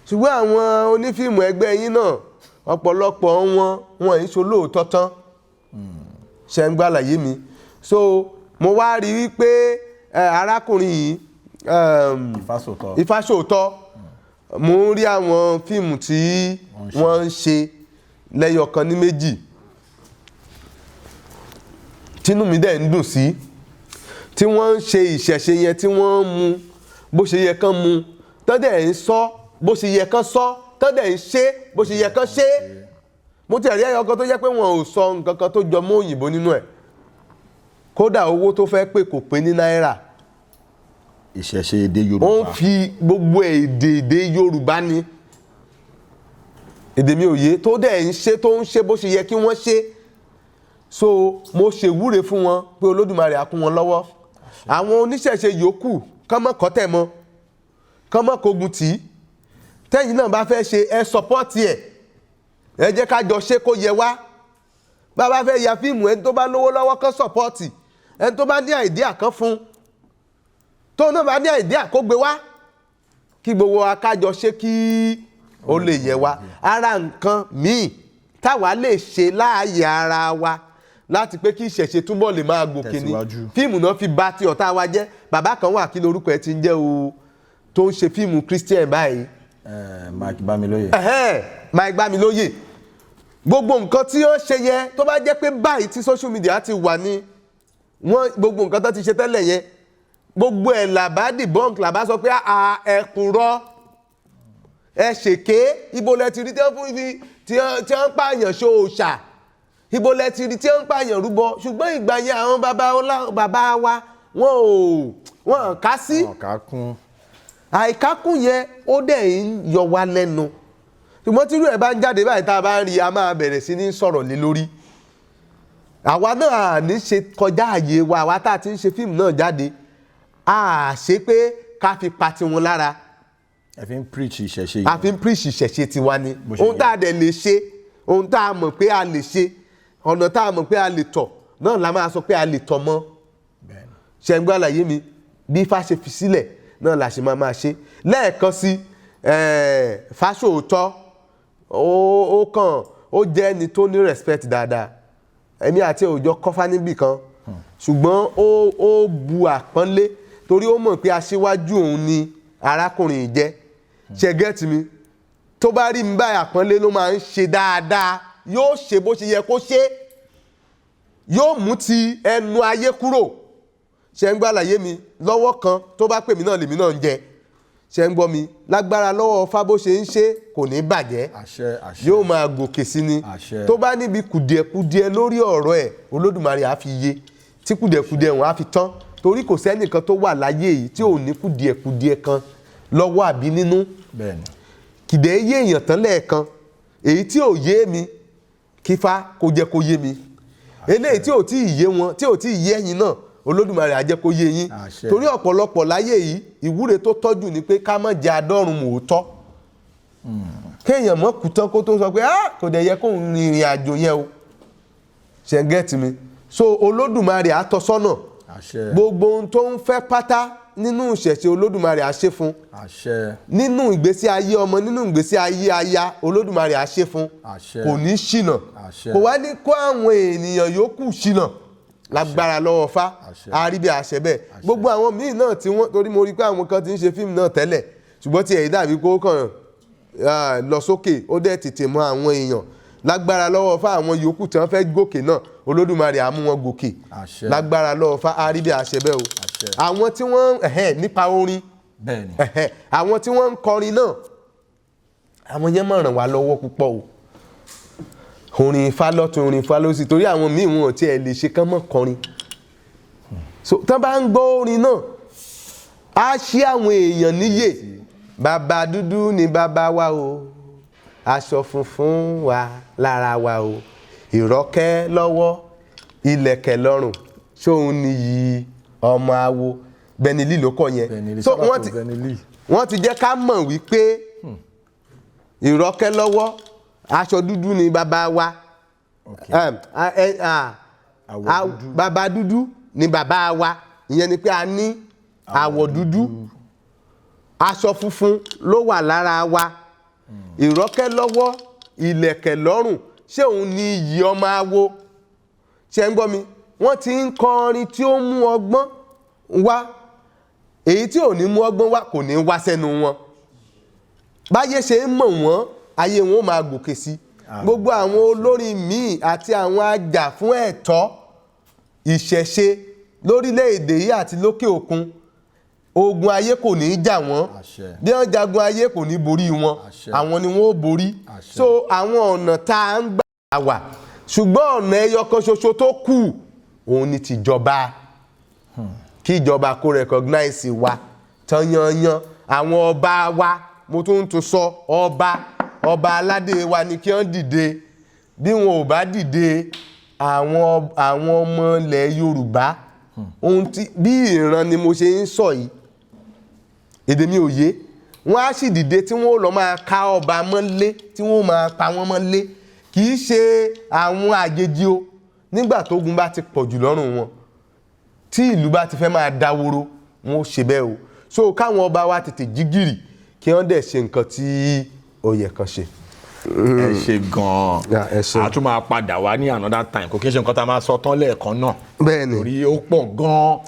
ṣùgbọ́n àwọn onífíìmù ẹgbẹ́ yín náà, ọ̀pọ̀lọpọ̀ wọn, wọn ì ṣolóòótọ́ tán. Ṣe ń gbàlàyé mi? So mo wá rí wípé arákùnrin yìí, Ìfásòtọ́. Ifáṣòótọ́, mo ń rí àwọn fíìmù tí wọ́n ń ṣe lẹ́yọ̀kan ní méjì, tínú mi dẹ̀ ń dùn sí, tí wọ́n ń ṣe ìṣẹ̀ṣe yẹn, tí wọ́n ń mu bó ṣe yẹ kán mu, tán dẹ̀ ń sọ bó ṣe yẹ kán sọ, tán dẹ̀ ń ṣe bó ṣe yẹ kán ṣe. Mo ti rí ẹyọ kan tó jẹ́ pé wọn ò sọ nǹkan kan tó jọ mọ́ òyìnbó nínú ẹ̀. Kódà owó tó fẹ́ pè kò pé ní náírà. Ìṣẹ̀ṣe èdè Ó ń Yorùbá. fi gbogbo èdè Yorùbá ni, èdè mi ò yé, tó dẹ̀ ń ṣe, tó ń ṣe bó ṣe yẹ kí wọ́n ṣe. So mo ṣèwúre fún wọn pé Olódùmarè á kún wọn lọ́wọ́. Àwọn oníṣẹ̀ṣe yòókù, kán mọ́ kọ́tẹ̀ mọ́, kán mọ́ kogun tì í. Tẹ́yìn náà bá fẹ́ ṣe, ẹ support ẹ̀, ẹ jẹ́ ká jọ ṣe kó yẹ wá. Bá a bá fẹ́ ya fíìmù, ẹni tó bá lówó lọ́wọ́, kán support. Ẹni tó bá ní idea, kan fún. Tó náà bá ní idea, kó gbé wá, kí gbogbo wa ká jọ ṣe kí ó lè yẹ wa. Ara nǹkan míì táwa lè ṣe láàyè ara wa láti pé kí ìṣẹ̀ṣe túbọ̀ lè máa gòkè ni. Tẹ̀síwájú. Fíìmù náà fi bà ti ọ̀tá wa jẹ́. Bàbá kan wà, kí lorúkọ ẹ ti ń jẹ́ o, tó ń ṣe fíìmù Christian báyìí? Mike Bámilóyè. Ẹ̀hẹ́n, Mike Bámilóyè. Gbogbo nǹkan tí ó ṣe yẹn, tó bá jẹ́ pé báyìí tí social media ti wà ní wọ́n, gbogbo nǹkan tó ti ṣe tẹ́lẹ̀ yẹn, gbogbo ẹ̀ làbá debunk, làbá sọ pé a ẹ kúrọ́, ẹ ṣèké. Ibo lẹ ti rí tí wọ́n fún ibi tí wọ́n ń pààyàn ṣe òòṣà? Ibo lẹ ti rí tí wọ́n ń pààyàn rúbọ? Ṣùgbọ́n ìgbà yẹn, àwọn bàbá wa, wọn ò wọn kà sí. Ọ̀ká kún. Àìkákùn yẹn, ó dẹ̀ ń yọ wá lẹ́nu. Ṣùgbọ́n tírú ẹ̀ bá ń jáde báyìí, tá a bá ń rí i, a máa bẹ̀rẹ̀ sí ní sọ̀rọ̀ lé lórí. Àwa náà à ní ṣe kọjá àyè wa. Àwa tá a ti ń ṣe fíìmù náà jáde, a ṣe pé ká fi pa tiwọn lára. Ẹ fi ń preach ìṣẹ̀ṣe A yìí. fi ń preach ìṣẹ̀ṣe tiwa ni. Bó ṣe Ohun yẹ. tá a dẹ̀ lè ṣe, ohun tá a mọ̀ pé a lè ṣe, ọ̀nà tá a mọ̀ pé a lè tọ̀ náà la máa sọ pé a lè tọ̀ mọ́. Ṣe ń gbọ́ àlàyé mi? Bí Ifá ṣe fi sílẹ̀ náà la ṣe máa máa ṣe. Lẹ́ẹ̀kan sí, Fáṣòótọ́, ó kàn ó jẹ́ ẹni tó ní respect dáadáa. Èmi àti òòjọ́ kọ́fá níbì kan, ṣùgbọ́n ó bu àpọ́nlé torí ó mọ̀ pé aṣíwájú òun ni. Arákùnrin yìí jẹ́ ṣe get mi. Tó bá rí mi báyìí, àpọ́nlé ló máa ń ṣe dáadáa. Yóò ṣe bó ṣe yẹ kó ṣe, yóò mú ti ẹnu ayé kúrò. Ṣe ń gbọ́ àlàyé mi? Lọ́wọ́ kan tó bá pè mí náà, lèmi náà ń jẹ. Ṣe ń gbọ́ mi? Lágbára lọ́wọ́ Ifá, bó ṣe ń ṣe kò ní bàjẹ́. Àṣẹ, àṣẹ. Yóò máa gòkè sí ni. Àṣẹ. Tó bá níbi kùdìẹ̀kudiẹ lórí ọ̀rọ̀ ẹ̀, Olódùmarè á fi yé, tí kùdìẹ̀kudiẹ wọn á fi tán, torí kò sẹ́nìkan tó wà láyé yìí tí ò ní kùdìẹ̀kudiẹ kan lọ́wọ́ àbí nínú. Kìdẹ̀ yé èèyàn tán lẹ́ẹ̀kan. Èyí tí ò yé mi, kífá kó jẹ́ kó yé mi. Eléyìí tí ò tí ì yé wọn, tí ò tí ì yé ẹ̀yin náà, Olódùmarè á jẹ́ kó yé yín. Àṣẹ. Torí ọ̀pọ̀lọpọ̀ láyé yìí, ìwúre tó tọ́jú ni pé ká má jẹ́ adọ́run mòótọ́, kéèyàn mọ́ kú tán kó tó sọ pé, "Ah, kò dẹ̀ yẹ kóun rin ìrìn àjò yẹn o." Ṣe ń get mi? So Olódùmarè á tọ́ sọ́nà. Àṣẹ. Gbogbo ohun tó ń fẹ́ pátá nínú ìṣẹ̀ṣe, Olódùmarè á ṣe fún. Àṣẹ. Nínú ìgbésí ayé ọmọ, nínú ìgbésí ayé aya, Olódùmarè á ṣe fún. Àṣẹ. Kò ní ṣìnà. Àṣẹ. Kò wá ní kó àwọn ènìyàn yòókù ṣìnà lágbára lọ́wọ́ Fá. Àṣẹ. A rí bí àṣẹ bẹ́ẹ̀. Gbogbo àwọn míì náà tí wọ́n, torí mo rí pé àwọn kan ti ń ṣe fíìmù náà tẹ́lẹ̀, ṣùgbọ́n tí ẹ̀yìn dàbí kó kàn lọ sókè, ó dẹ̀ tètè mọ àwọn èèyàn. Lágbára lọ́wọ́ Fá, àwọn yòókù tí wọ́n fẹ́ gòkè náà, Olódùmarè á mú wọn gòkè. Àṣẹ. Lágbára lọ́wọ́ Fá, a rí bí àṣẹ bẹ́ẹ̀ o. Àṣẹ. Àwọn tí wọ́n nípa orin, àwọn tí wọ́n ń kọrin náà, àwọn yẹn máa ràn wá lọ́wọ́ púpọ̀ o. Orin Ifá lọ́tún, orin Ifá lósì, torí àwọn míì wọn ò tiẹ̀ lè ṣe kán mọ́ kọrin. So tán bá ń gbọ́ orin náà, á ṣí àwọn èèyàn níyè. Bàbá dúdú ni bàbá wa o, aṣọ funfun wà lára wa o, ìrọ́kẹ́ lọ́wọ́, ìlẹ̀kẹ̀ lọ́rùn, ṣóun nìyí ọmọ awo. Benny ló kọ yẹn. Benny. So Shout out wọ́n to ti Benny Lee. wọ́n ti jẹ́ ká mọ̀ wípé ìrọ́kẹ́ lọ́wọ́, aṣọ dúdú ni bàbá wa. Àwọ̀ dúdú. Bàbá dúdú ni bàbá wa. Ìyẹn ni pé a ní àwọ̀ dúdú, aṣọ funfun ló wà lára wa, ìrọ́kẹ́ lọ́wọ́, ìlẹ̀kẹ̀ lọ́rùn, ṣé òun ni iyì ọmọ awo? Ṣé ń gbọ́ mi? Wọ́n ti ń kọrin tí ó mú ọgbọ́n wá. Èyí tí ò ní mú ọgbọ́n wá kò ní wá sẹ́nu wọn. Báyé ṣe ń mọ̀ wọ́n, ayé wọn ó máa gòkè sí. Gbogbo àwọn olórin míì àti àwọn ajá fún ẹ̀tọ́ ìṣẹ̀ṣe lórílẹ̀‐èdè yìí àti lókè òkun, ogun ayé kò ní í jà wọ́n. Àṣẹ. Bí wọ́n jagun ayé, kò ní borí wọn. Àṣẹ. Àwọn ni wọ́n ó borí. Àṣẹ. So àwọn ọ̀nà tá a ń gbà wà, ṣùgbọ́n ọ̀nà ẹyọ kan ṣoṣo tó kù, òun ni tìjọba. Kí ìjọba kó recognize wa tán yanyan. Àwọn ọba wa, mo tún ń tún sọ, ọba aládé wa ni kí wọ́n dìde. Bí wọn ò bá dìde, àwọn ọmọ ilẹ̀ Yorùbá, ohun tí bí ìran ni mo ṣe ń sọ yìí, èdè mi ò yé wọ́n, á sì dìde tí wọ́n ó lọ máa ká ọba mọ́lé, tí wọ́n ó máa pa wọ́n mọ́lé. Kì í ṣe àwọn àjèjì o. Nígbà tógun bá ti pọ̀ jù lọ́rùn wọn, tí ìlú bá ti fẹ́ máa dáwóró, wọn ó ṣe bẹ́ẹ̀ o. So káwọn ọba wa tètè jí gìrì, kí wọ́n dẹ̀ ṣe nǹkan tí ó yẹ kan ṣe. Ẹ ṣe gan-an. Yeah, ẹ ṣé. A tún máa padà wá ní another time. Kò kí n ṣe nǹkan tá a máa sọ tán lẹ́ẹ̀kan náà, torí ó pọ̀ gan-an.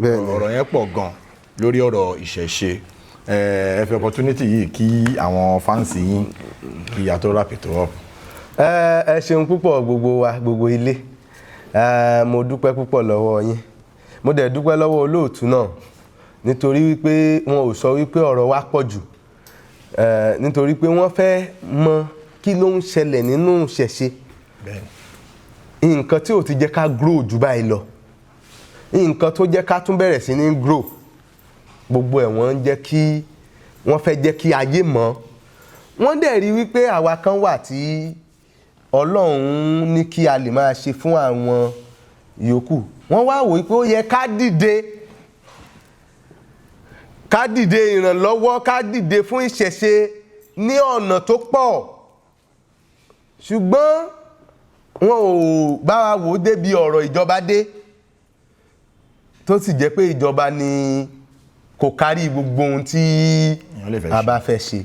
Ọ̀rọ̀ yẹn pọ̀ gan-an lórí ọ̀rọ̀ ìṣẹ̀ṣe. Ẹ fi opportunity yìí kí àwọn fans yín kí a tó wrap it up. Ẹ ṣeun púpọ̀, gbogbo wa, gbogbo ilé. Mo dúpẹ́ púpọ̀ lọ́wọ́ yín. Mo dẹ̀ dúpẹ́ lọ́wọ́ olóòtú náà, nítorí wípé wọn ò sọ wípé ọ̀rọ̀ wa pọ̀ jù, nítorí pé wọ́n fẹ́ mọ kí ló ń ṣẹlẹ̀ nínú ìṣẹ̀ṣe, nǹkan tí ò ti jẹ́ ká grow jù báyìí lọ, nǹkan tó jẹ́ ká tún bẹ̀rẹ̀ sí ní grow. Gbogbo ẹ̀, wọ́n ń jẹ́ kí wọ́n fẹ́ jẹ́ kí ayé mọ̀. Wọ́n dẹ̀ rí wípé àwa kan wà tí Ọlọ́run ní kí a lè máa ṣe fún àwọn yòókù. Wọ́n wá wò wípé ó yẹ ká dìde, ká dìde ìrànlọ́wọ́, ká dìde fún ìṣẹ̀ṣe ní ọ̀nà tó pọ̀, ṣùgbọ́n wọn ò bá wa wò ó débi ọ̀rọ̀ ìjọba dé, tó sì jẹ́ pé ìjọba ni kò kárí gbogbo ohun tí èèyàn lè fẹ́ a ṣe. bá fẹ́ ṣe.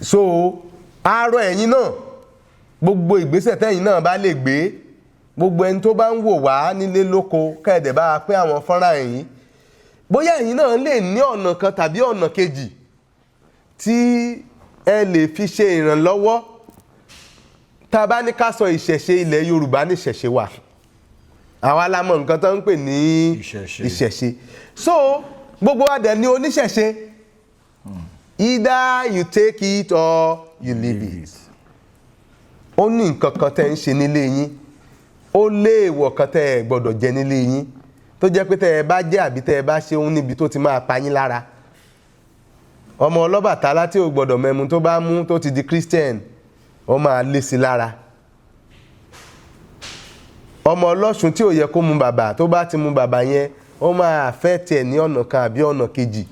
So àárọ̀ ẹ̀yin náà, gbogbo ìgbésẹ̀ tẹ́yin náà bá lè gbé, gbogbo ẹni tó bá ń wò wá nílé lóko, kẹ́ẹ̀dẹ̀ bá wa pé àwọn fọ́nrán yìí. Bóyá ẹ̀yin náà lè ní ọ̀nà kan tàbí ọ̀nà kejì tí ẹ lè fi ṣe ìrànlọ́wọ́. Tá a bá ní ká sọ ìṣẹ̀ṣe, ilẹ̀ Yorùbá ní ìṣẹ̀ṣe wà. Àwa la mọ̀ nǹkan tó ń pè ní Ìṣẹ̀ṣe. ìṣẹ̀ṣe. So gbogbo wa dẹ̀ ní oníṣẹ̀ṣe. Either you take it or you leave it. Ó ní nǹkan kan tẹ́ ń ṣe nílé yín, ó léèwọ̀ kan tẹ́ ẹ gbọ́dọ̀ jẹ nílé yín, tó jẹ́ pé tẹ́ ẹ bá jẹ́ àbí tẹ́ ẹ bá ṣe òun níbi tó ti máa pa yín lára. Ọmọ Ọlọ́bàtálá tí ò gbọ́dọ̀ mẹ́mu, tó bá mú, tó ti di Christian, ó máa lé sí lára. Ọmọ Ọlọ́ṣun tí ò yẹ kó mu bàbà, tó bá ti mu bàbà yẹn, ó máa affect ẹ̀ ní ọ̀nà kan àbí ọ̀nà kejì,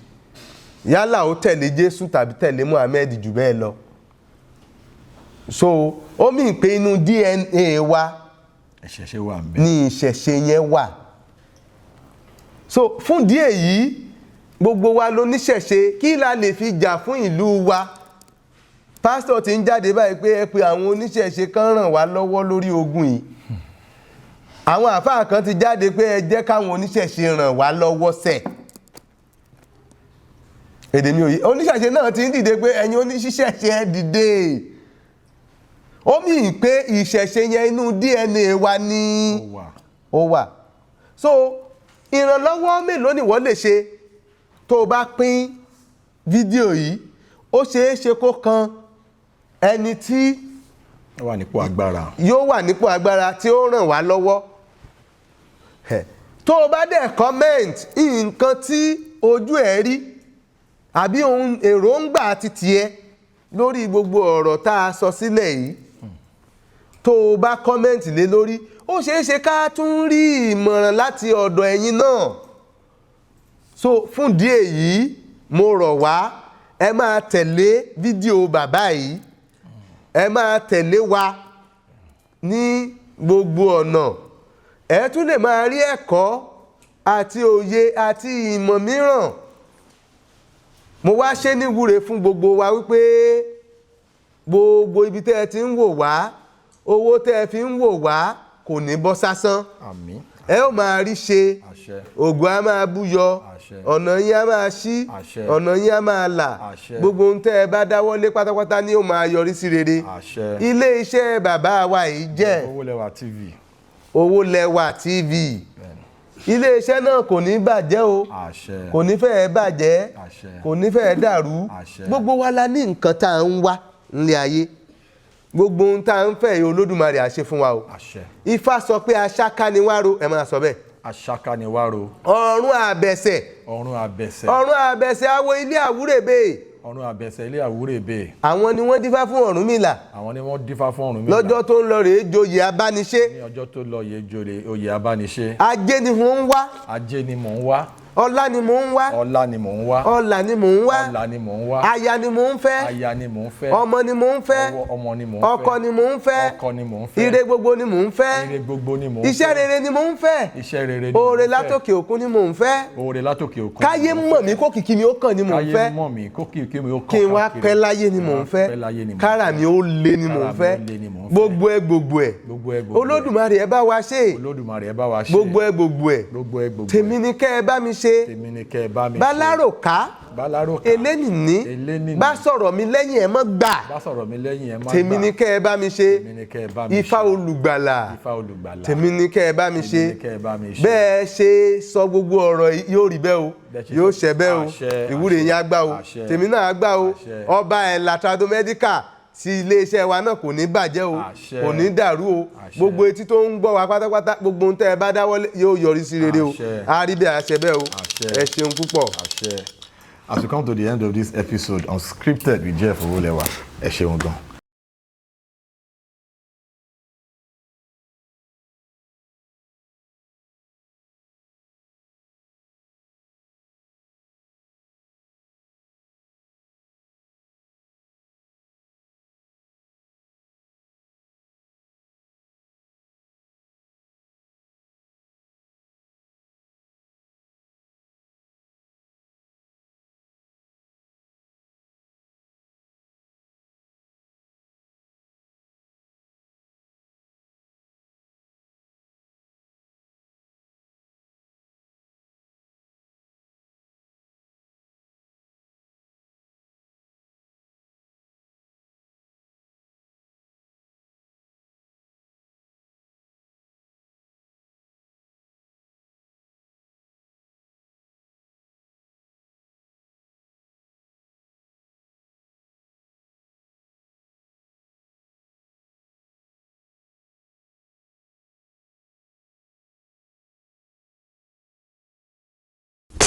yálà ó tẹ̀lé Jésù tàbí tẹ̀lé Muhammed jù bẹ́ẹ̀ lọ. So ó mì pé inú DNA wa Ìṣẹ̀ṣe wà ń bẹ. ní ìṣẹ̀ṣe yẹn wà. So fún díẹ̀ yìí, gbogbo wa ló níṣẹ̀ṣe. Kí la lè fi jà fún ìlú wa? Pásítọ̀ ti ń jáde báyìí pé ẹ pé àwọn oníṣẹ̀ṣe kan ràn wá lọ́wọ́ lórí ogun yìí. Àwọn àfáà kan ti jáde pé ẹ jẹ́ káwọn oníṣẹ̀ṣe ràn wá lọ́wọ́ sẹ̀. Èdè mi ò yí. Oníṣẹ̀ṣe náà ti ń dìde pé ẹ̀yin oníṣẹ̀ṣe, ẹ dìde. Ó mì pé ìṣẹ̀ṣe yẹn, inú DNA wa ní Ó wà. Ó wà. So ìrànlọ́wọ́ mélòó ni wọ́n lè ṣe? Tó o bá pín fídíò yìí, ó ṣeé ṣe kó kan ẹni tí Ó wà nípò agbára. yóò wà nípò agbára tí ó ràn wá lọ́wọ́. Ẹ̀, tó o bá dẹ̀ comment nǹkan tí ojú ẹ̀ rí àbí ohun èròǹgbà ti tiẹ̀ lórí gbogbo ọ̀rọ̀ tá a sọ sílẹ̀ yìí, tó o bá comment lé lórí, ó ṣeé ṣe ká tún rí ìmọ̀ràn láti ọ̀dọ̀ ẹ̀yin náà. So fún díẹ̀ yìí, mo rọ̀ wá, ẹ máa tẹ̀lé fídíò bàbá yìí, ẹ máa tẹ̀lé wa ní gbogbo ọ̀nà. Ẹ tún lè máa rí ẹ̀kọ́ àti òye àti ìmọ̀ mìíràn. Mo wá ṣe ní wúre fún gbogbo wa wípé gbogbo ibi tẹ́ ẹ ti ń wò wá, owó tẹ́ ẹ fi ń wò wá kò ní bọ́ sásán. Àmín. Ẹ ó máa rí ṣe. Àṣẹ. Ògùn á máa búyọ. Àṣẹ. Ọ̀nà yín á máa ṣí. Àṣẹ. Ọ̀nà yín á máa là. Àṣẹ. Gbogbo ohun tẹ́ ẹ bá dáwọ́lé pátápátá ni ó máa yọrí sí rere. Àṣẹ. Ilé iṣẹ́ bàbá wa yìí jẹ́ Owólẹwà TV. Owólẹwà TV. Ilé iṣẹ́ náà kò ní bàjẹ́ o. Àṣẹ. Kò ní fẹ́ẹ́ bàjẹ́. Àṣẹ. Kò ní fẹ́ẹ́ dàrú. Àṣẹ. Gbogbo wa la ní nǹkan tá à ń wá nílé ayé. Gbogbo ohun tá à ń fẹ́ yìí, Olódùmarè á ṣe fún wa o. Àṣẹ. Ifá sọ pé aṣáká ni wá ro, ẹ máa sọ bẹ́ẹ̀. Aṣáká ni wá ro. Ọ̀run àbẹ̀sẹ̀. Ọ̀run àbẹ̀sẹ̀. Ọ̀run àbẹ̀sẹ̀ awo ilé àwúrèbe. Ọ̀run àbẹ̀sẹ̀ ilé àwúrèbe. Àwọn ni wọ́n dífá fún Ọ̀rúnmìlà Àwọn ni wọ́n dífá fún Ọ̀rúnmìlà. lọ́jọ́ tó ń lọ rèé joyè abániṣe. Ní ọjọ́ tó lọ yẹ joyè oyè abániṣe. Ajé ni mò ń wá. Ajé ni mò ń wá. Ọlá ni mò ń wá. Ọlá ni mò ń wá. Ọlà ni mò ń wá. Ọlá ni mò ń wá. Aya ni mò ń fẹ́. Aya ni mò ń fẹ́. Ọmọ ni mò ń fẹ́. Ọmọ ni mò ń fẹ́. Ọkọ ni mò ń fẹ́. Ọkọ ni mò ń fẹ́. Ire gbogbo ni mò ń fẹ́. Ire gbogbo ni mò ń fẹ́. Iṣẹ́ rere ni mò ń fẹ́. Iṣẹ́ rere ni mò ń Oore fẹ́. látòkè òkun ni mò ń fẹ́. Oore látòkè òkun. Káyé mọ̀ mí, kó kìkì mi ó kàn ni mò ń Káyé fẹ́. mọ̀ mí, kó kìkì mi ó kàn Kí n wá káàkiri. pẹ́ láyé ni mò ń Kí n wá fẹ́. pẹ́ láyé ni mò ń Kára fẹ́. mi ó lé ni mò ń Kára mi fẹ́. ó lé ni mò ń fẹ́. Gbogbo ẹ gbogbo ẹ. Gbogbo ẹ gbogbo ẹ. Olódùmarè, ẹ bá wa ṣe. Olódùmarè, ẹ bá wa ṣe. Gbogbo ẹ gbogbo ẹ. Gbogbo ẹ gbogbo ẹ. Tèmi ni kẹ́ ẹ bá mi ṣe. Tèmi ni kẹ́ ẹ bá mi ṣe. Bálárò ká. Bálárò ká. Elénìní. Elénìní. Bá sọ̀rọ̀ mi lẹ́yìn, ẹ mọ́ gbà. Bá sọ̀rọ̀ mi lẹ́yìn, ẹ má Tèmi gbà. ni kẹ́ ẹ bá mi ṣe. Tèmi ni kẹ́ ẹ bá mi Ifá ṣe. olùgbàlà. Ifá olùgbàlà. Tèmi ni kẹ́ ẹ bá mi Tèmi ṣe. ni kẹ́ ẹ bá mi ṣe. Bẹ́ẹ̀ ṣe sọ gbogbo ọ̀rọ̀ yìí, yóò rí bẹ́ẹ̀ o. Bẹ́ẹ̀ ṣe Yóò sọ. ṣẹ bẹ́ẹ̀ o. Àṣẹ, Ìwúre àṣẹ, yẹn á gbà o. àṣẹ. Tèmi náà á gbà o. Àṣẹ. Ọba Ẹ̀là Tradomedical ti iléeṣẹ́ wa náà kò ní bàjẹ́ o. Àṣẹ. Kò ní dàrú o. Àṣẹ. Gbogbo etí tó ń gbọ́ wa pátápátá, gbogbo ohun tẹ́ ẹ bá dáwọ́lé yóò yọrí sí rere o. Àṣẹ. Á rí bẹ́ẹ̀, àṣẹ bẹ́ẹ̀ o. Àṣẹ. Ẹ ṣeun púpọ̀. Àṣẹ. As we come to the end of this episode, Unscripted with Jeff Owolewa, ẹ ṣeun gan.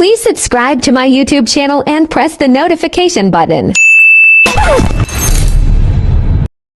Please subscribe to my YouTube channel and press the notification button.